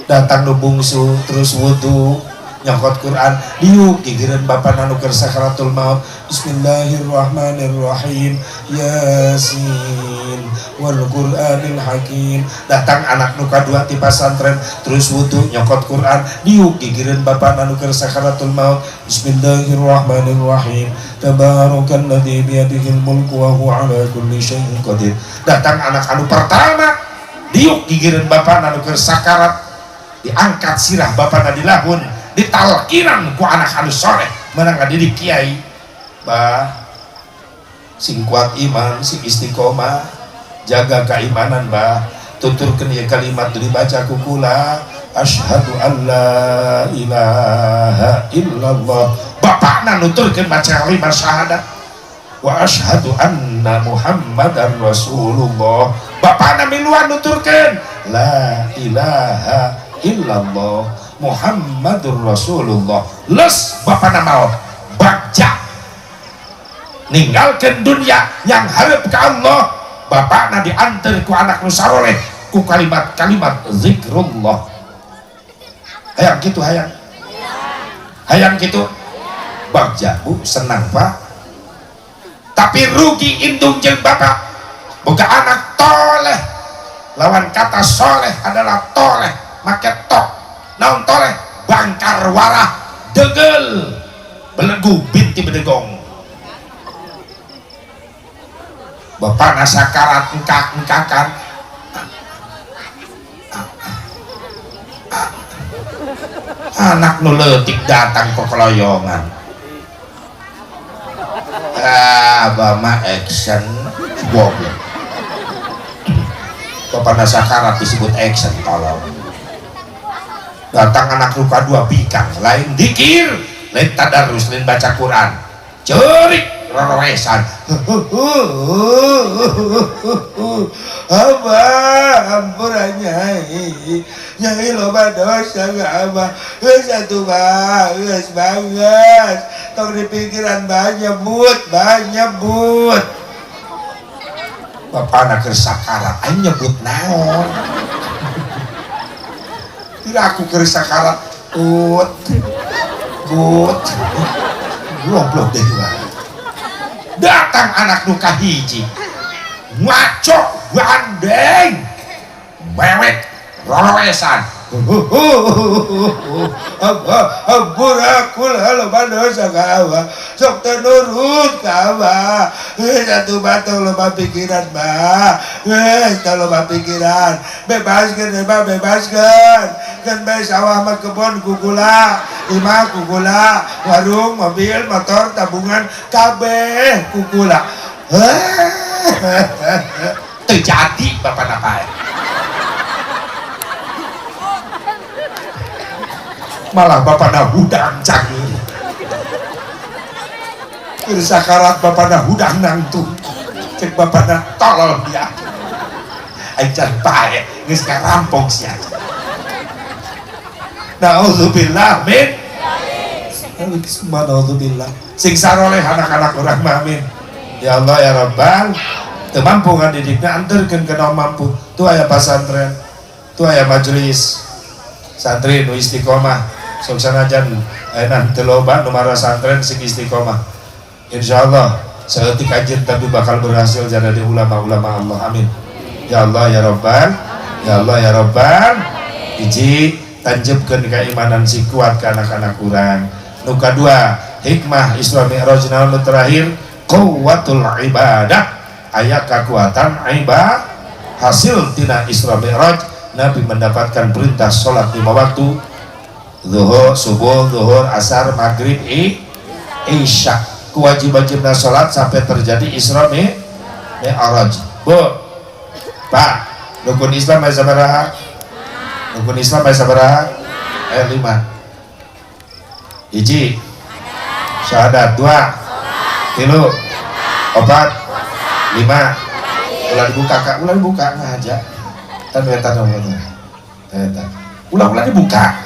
Datang nu bungsu terus wudu nyokot Quran diuk gigireun bapana nu keur sakaratul maut. Bismillahirrahmanirrahim, Yasin wal Qur'anil Hakim. Datang anak nu kadua ti pasantren terus wudu nyokot Quran diuk gigireun bapana nu keur sakaratul maut. Bismillahirrahmanirrahim, tabarakalladzi biyadihil mulku wa huwa ala kulli syai'in qadir. Datang anak anu pertama diuk gigireun bapana nu keur sakarat, diangkat sirah bapana di lahun, ditalkinan ku anak anu soleh menang ngadidik kiai. Bah, sing kuat iman, sing istiqomah, jaga keimanan bah. Tuturkeun ieu kalimat dibaca ku kula, asyhadu an la ilaha illallah. Bapakna nuturkeun maca kalimat syahadat, wa asyhadu anna muhammadar rasulullah. Bapakna miluan nuturkeun la ilaha illallah Muhammadur Rasulullah. Les bapana maut, bagja ninggalkeun dunia yang harap ke Allah. Bapakna diantar ku anak nu saroleh ku kalimat-kalimat zikrullah. Hayang kitu, hayang hayang kitu. Bagja bu, senang pak. Tapi rugi indung jeung bapak boga anak toleh. Lawan kata soleh adalah toleh, make tok. Naon toleh? Bangkar warah degel belegu binti bedegong. Bapak sakarat engkak-engkakan. Anak nu leutik datang ke keloyongan. Abah mah action goblok. Bapak sakarat disebut action tolong. Datang anak luka dua bikang, lain dikir, lain tadarus, lain baca Quran, cerik roroesan. Abah ampura nyai, nyai loba dosa ka abah, geus atuh bah, geus banget, tong di pikiran banyak but, banyak but. Bapak anak keur sakarat, aing nyebut naon? Tidak aku keur sakarat, ut, but, goblok deh gua. Datang anak nu kahiji, ngaco gandeng, mewek roroesan. Ampura kula loba dosa ka abah, sok teu nurut ka abah. Satu batu loba pikiran bah, teu loba pikiran. Bebaskeun bah, bebaskeun. Keun bae sawah mah kebon kukula, imah kukula, warung, mobil, motor, tabungan kabeh kukula. Teu jadi bapak napa? Malah bapana hudang cangir. Keur sakarat bapana hudang nangtung. Cek bapana tolol dia. Aing can pae geus ngarampok sia. Nauzubillah min. Subhanallah. Sing saroleh anak-anak urang mah, amin. Ya Allah ya Rabbal. Teu mampu ngadidikna, anterkeun ka nu mampu. Tuh aya pasantren, tuh aya majelis santri nu istiqomah. Sok sanajan ayeuna teu loba nu marasantren sing istiqomah. Insyaallah saeutik anjeun tapi bakal berhasil jadi ulama-ulama Allah. Amin. Ya Allah ya Rabbal. Ya Allah ya Rabbal. Hiji, tanjepkeun keimanan si kuat ke anak-anak urang. Nu kadua, hikmah Isra Mi'raj naon? Nu terakhir, quwwatul ibadah, aya kekuatan ibadah. Hasil tina Isra Mi'raj, Nabi mendapatkan perintah sholat 5 waktu, zuhur, subuh, zuhur, asar, maghrib, isya. Kewajiban sholat sampai terjadi Isra Mi'raj. Bu, Pak, rukun Islam aya sabaraha? Rukun Islam aya sabaraha? 5. Hiji, syahadat. 2, 3, 4, 5. Ulah dibuka, Kak, ulah dibuka ngaja. Tan eta eta. Ulah ulah dibuka.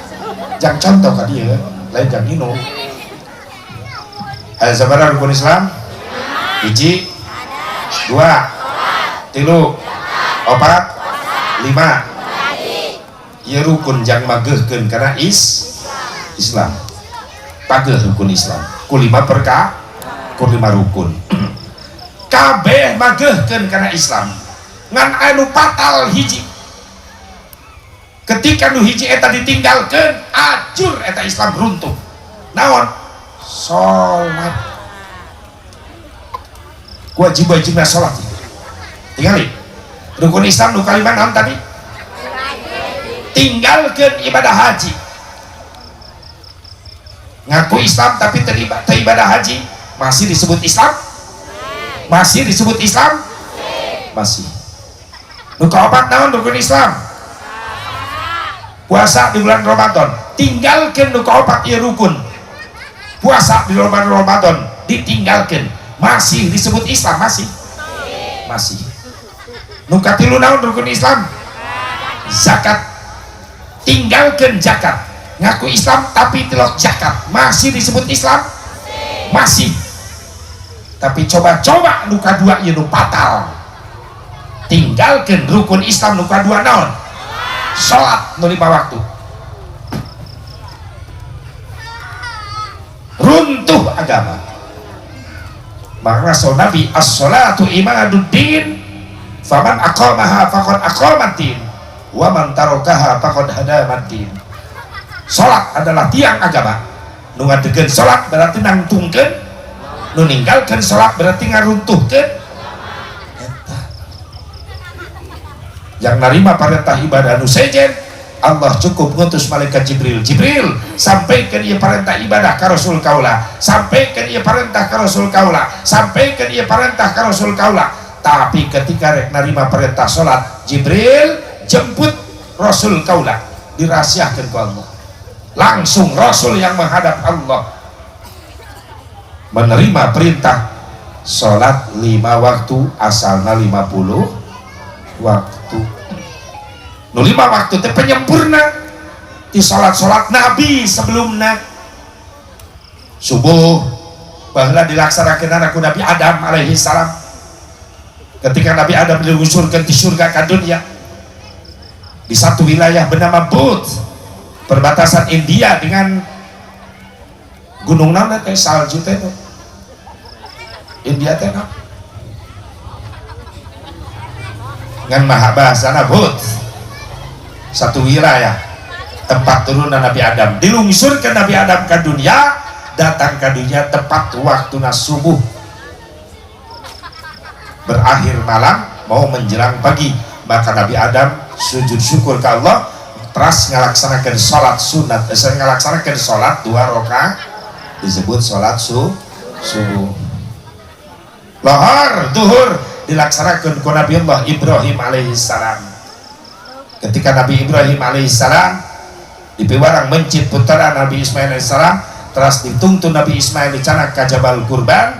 Jang contoh ka dieu, lain jang nginum. Aya sabaraha rukun Islam? 1, 2, 3, 4, 5. Ieu rukun jang mageuhkeun kana Islam. Pageuh rukun Islam. Ku 5 perkara, ku 5 rukun. Kabeh mageuhkeun kana Islam. Ngan anu fatal hiji. Ketika nu hiji eta ditinggalkeun, acur eta Islam, runtuh. Naon? Salat. Wajib-wajibna salat. Tingali. Rukun Islam nu kalima naon tadi? Tinggalkeun ibadah haji. Ngaku Islam tapi teu ibadah haji, masih disebut Islam? Masih disebut Islam? Masih. Nu kaopat naon rukun Islam? Puasa di bulan Ramadan. Tinggalkeun nu kaopat ieu rukun. Puasa di bulan Ramadan ditinggalkeun, masih disebut Islam? Masih? Masih. Nu katilu naon rukun Islam? Zakat. Tinggalkeun zakat. Ngaku Islam tapi tilok zakat, masih disebut Islam? Masih. Tapi coba-coba nu kadua ieu nu fatal. Tinggalkeun rukun Islam nu kadua naon? Salat nu 5 waktu. Runtuh agama. Maka rasul Nabi, as-salatu imaduddin, faman aqamaha faqad aqamaddin, wa man tarakaha faqad hadamaddin. Salat adalah tiang agama. Nu ngadegkeun salat berarti nangtungkeun, nu ninggalkeun salat berarti ngaruntuhkeun. Eta. Yang narima perintah ibadah nu sejen, Allah cukup ngutus malaikat Jibril. Jibril, sampaikan ieu perintah ibadah ka Rasul kaula. Sampaikan ieu perintah ka Rasul kaula. Sampaikan ieu perintah ka Rasul kaula. Tapi ketika rek narima perintah salat, Jibril jemput Rasul kaula, dirahasiakeun ku Allah. Langsung Rasul yang menghadap Allah menerima perintah salat 5 waktu, asalna 50 waktu. Nu 5 waktu teh penyempurna di salat-salat Nabi sebelumna. Subuh baheula dilaksanakeun ku Nabi Adam alaihi salam. Ketika Nabi Adam diluncurkan di surga ke dunia, di satu wilayah bernama Bud, perbatasan India dengan gunung naon teh, salju teh, India teh naon? Ngan maha bahasana Bud, satu wilayah tempat turunan Nabi Adam. Dilungsurkan Nabi Adam ke dunia, datang ke dunia tepat waktu subuh, berakhir malam mau menjelang pagi. Maka Nabi Adam sujud syukur ke Allah, teras ngalaksanakan sholat sunat, ngalaksanakan sholat 2 rakaat, disebut sholat subuh. Lohor, duhur dilaksanakan ku Nabi Allah Ibrahim alaihissalam. Ketika Nabi Ibrahim alaihissalam dipiwarang mencit putera Nabi Ismail alaihissalam, teras dituntun Nabi Ismail dicanak ka Jabal Kurban,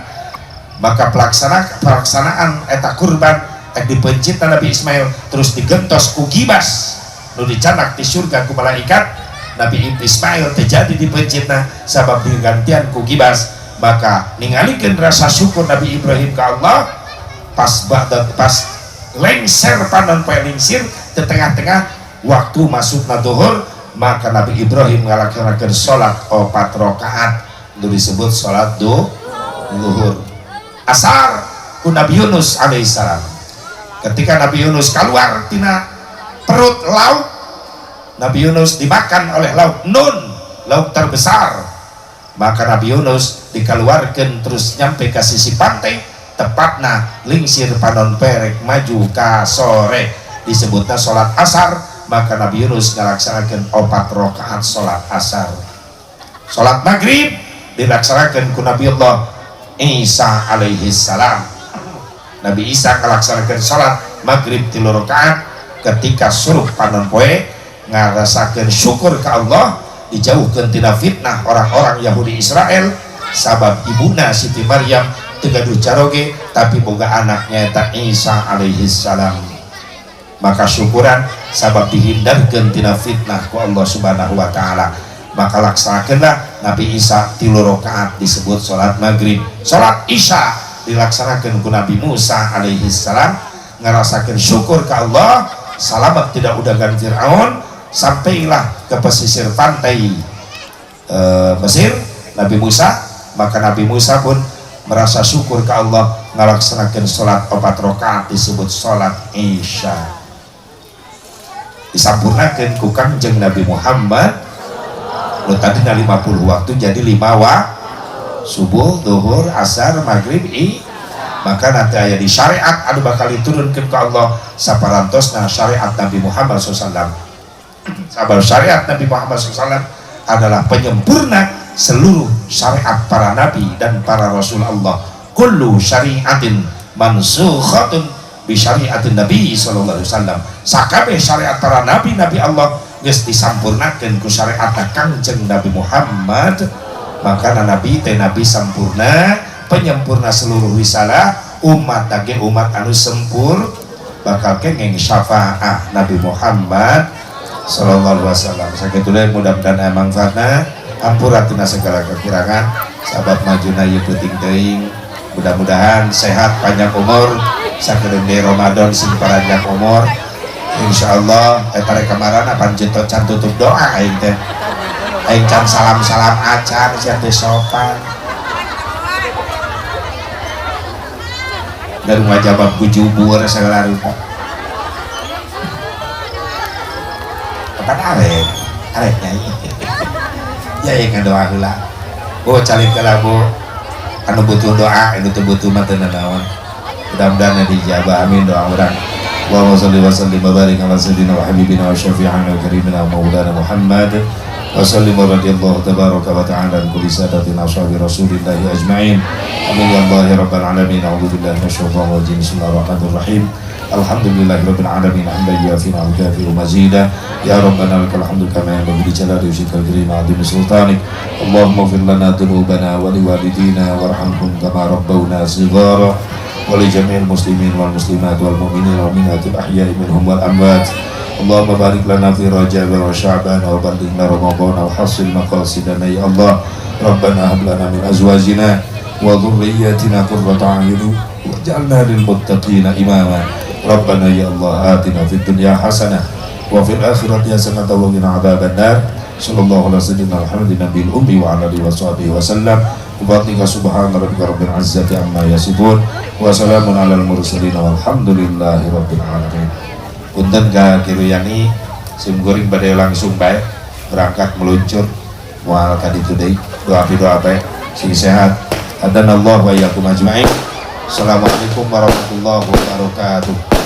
maka pelaksanaan eta kurban ek dipencit Nabi Ismail terus digentos ku gibas nu dicanak di surga ku malaikat, Nabi Ismail terjadi di pencitna sabab digantian ku gibas. Maka ningalikeun rasa syukur Nabi Ibrahim ke Allah pas ba'da pas lengser panon poe lingsir di tengah-tengah waktu masuk zuhur, maka Nabi Ibrahim ngalaksanakeun salat 4 rakaat itu disebut salat zuhur. Asar ku Nabi Yunus alaihissalam. Ketika Nabi Yunus keluar tina perut laut, Nabi Yunus dimakan oleh laut Nun, laut terbesar. Maka Nabi Yunus dikeluarkan terus nyampe ke sisi pantai, tepatna lingsir panon perek maju ka sore, disebutnya sholat asar. Maka Nabi Yunus ngalaksanakan 4 rakaat sholat asar. Sholat maghrib dilaksanakan ku Nabi Allah Isa alaihi salam. Nabi Isa ngalaksanakan sholat maghrib 3 rakaat ketika suruh panon poe, ngarasakeun syukur ke Allah, dijauhkan tina fitnah orang-orang Yahudi Israel sabab ibuna Siti Maryam teu gaduh caroge tapi boga anaknya eta Isa alaihi salam. Maka syukuran sabab dihindarkeun tina fitnah ku Allah Subhanahu wa taala. Maka laksanakeunlah Nabi Isa 3 rakaat disebut salat maghrib. Salat Isya dilaksanakeun ku Nabi Musa alaihi salam, ngarasakeun syukur ka Allah, salamat tidak udagan Fir'aun, sampailah ke pesisir pantai Mesir Nabi Musa. Maka Nabi Musa pun merasa syukur ke Allah, ngalaksanakeun salat 4 rakaat disebut salat Isya. Disampurnakeun ku Kangjeng Nabi Muhammad. Lu tadina 50 waktu jadi 5 waktu, subuh, zuhur, asar, maghrib, maka nanti aya di syariat anu bakal diturunkeun ku Allah saparantosna syariat Nabi Muhammad SAW. Sabar syariat Nabi Muhammad SAW adalah penyempurna seluruh syariat para nabi dan para rasul Allah. Kullu syariatin mansukhatun bi syariatin Nabi sallallahu alaihi wasallam. Sakabeh syariat para nabi-nabi Allah geus disampurnakeun ku syariat Kangjeng Nabi Muhammad. Maka nabi teh nabi sampurna, penyempurna seluruh risalah, umat ge umat anu sempur bakal kenging syafaah Nabi Muhammad sallallahu alaihi wasallam. Sakitu deui, mudah-mudahan aya manfaatna. Ampura tina segala kekurangan, sabab majuna ieu peuting teuing. Mudah-mudahan sehat, panjang umur, sakedeung deui Ramadan sing paranjang umur. Insyaallah eta rek kamarana pan can tutup doa aing teh. Aing can salam-salam acan sia teh sopan. Dari ngajawab ku jubur segala rupa. Kapan arek? Arek nyai. Ya ya ngadoa heula. Bu calik heula Bu. Anu butuh doa, anu teu butuh mah teu nanaon. Mudah-mudahan dijabah, amin doa urang. Allahumma shalli wa sallim wa barik ala sayyidina wa habibina wa syafi'ina wa karimina wa maulana Muhammad wa sallim wa radhiyallahu tabaraka wa ta'ala an kulli sadatina ashabi rasulillahi ajma'in. Amin ya Allah ya rabbal alamin. A'udzu billahi minasyaitonir rajim. Bismillahirrahmanirrahim. Alhamdulillahirabbil alamin hamdan yuafi wa yukafi'u mazida. Ya rabbana lakal hamdu kama yanbaghi li jalali wajhikal karim wa 'azimi sultanik. Allahumma ighfir lana dzunubana wa liwalidina warhamhum kama rabbawna shighara. Wa li jami'il muslimin wal muslimat wal mu'minin wal mu'minatil ahya'i minhum wal amwat. Allahumma barik lana fi Rajab wa Sya'ban wa ballighna Ramadan wa hassil maqasidana ya Allah. Rabbana hab lana min azwajina wa dhurriyyatina qurrata a'yun waj'alna lil muttaqina imama. Rabbana ya Allah atina fid dunya hasanah wa fil akhirati hasanah wa qina adzabannar. Sallallahu alaihi wasallam Muhammadin nabiyil ummi wa ala alihi washabihi wasallam. Wa subhana rabbika rabbil izzati amma yasifun wa salamun alal mursalin walhamdulillahi rabbil alamin. Punten ka Kiruyani sim goreng bade langsung bae berangkat meluncur moal ka ditu deui. Doa doa bae sing sehat. Hadanallahu wa iyyakum ajmain. Assalamualaikum warahmatullahi wabarakatuh.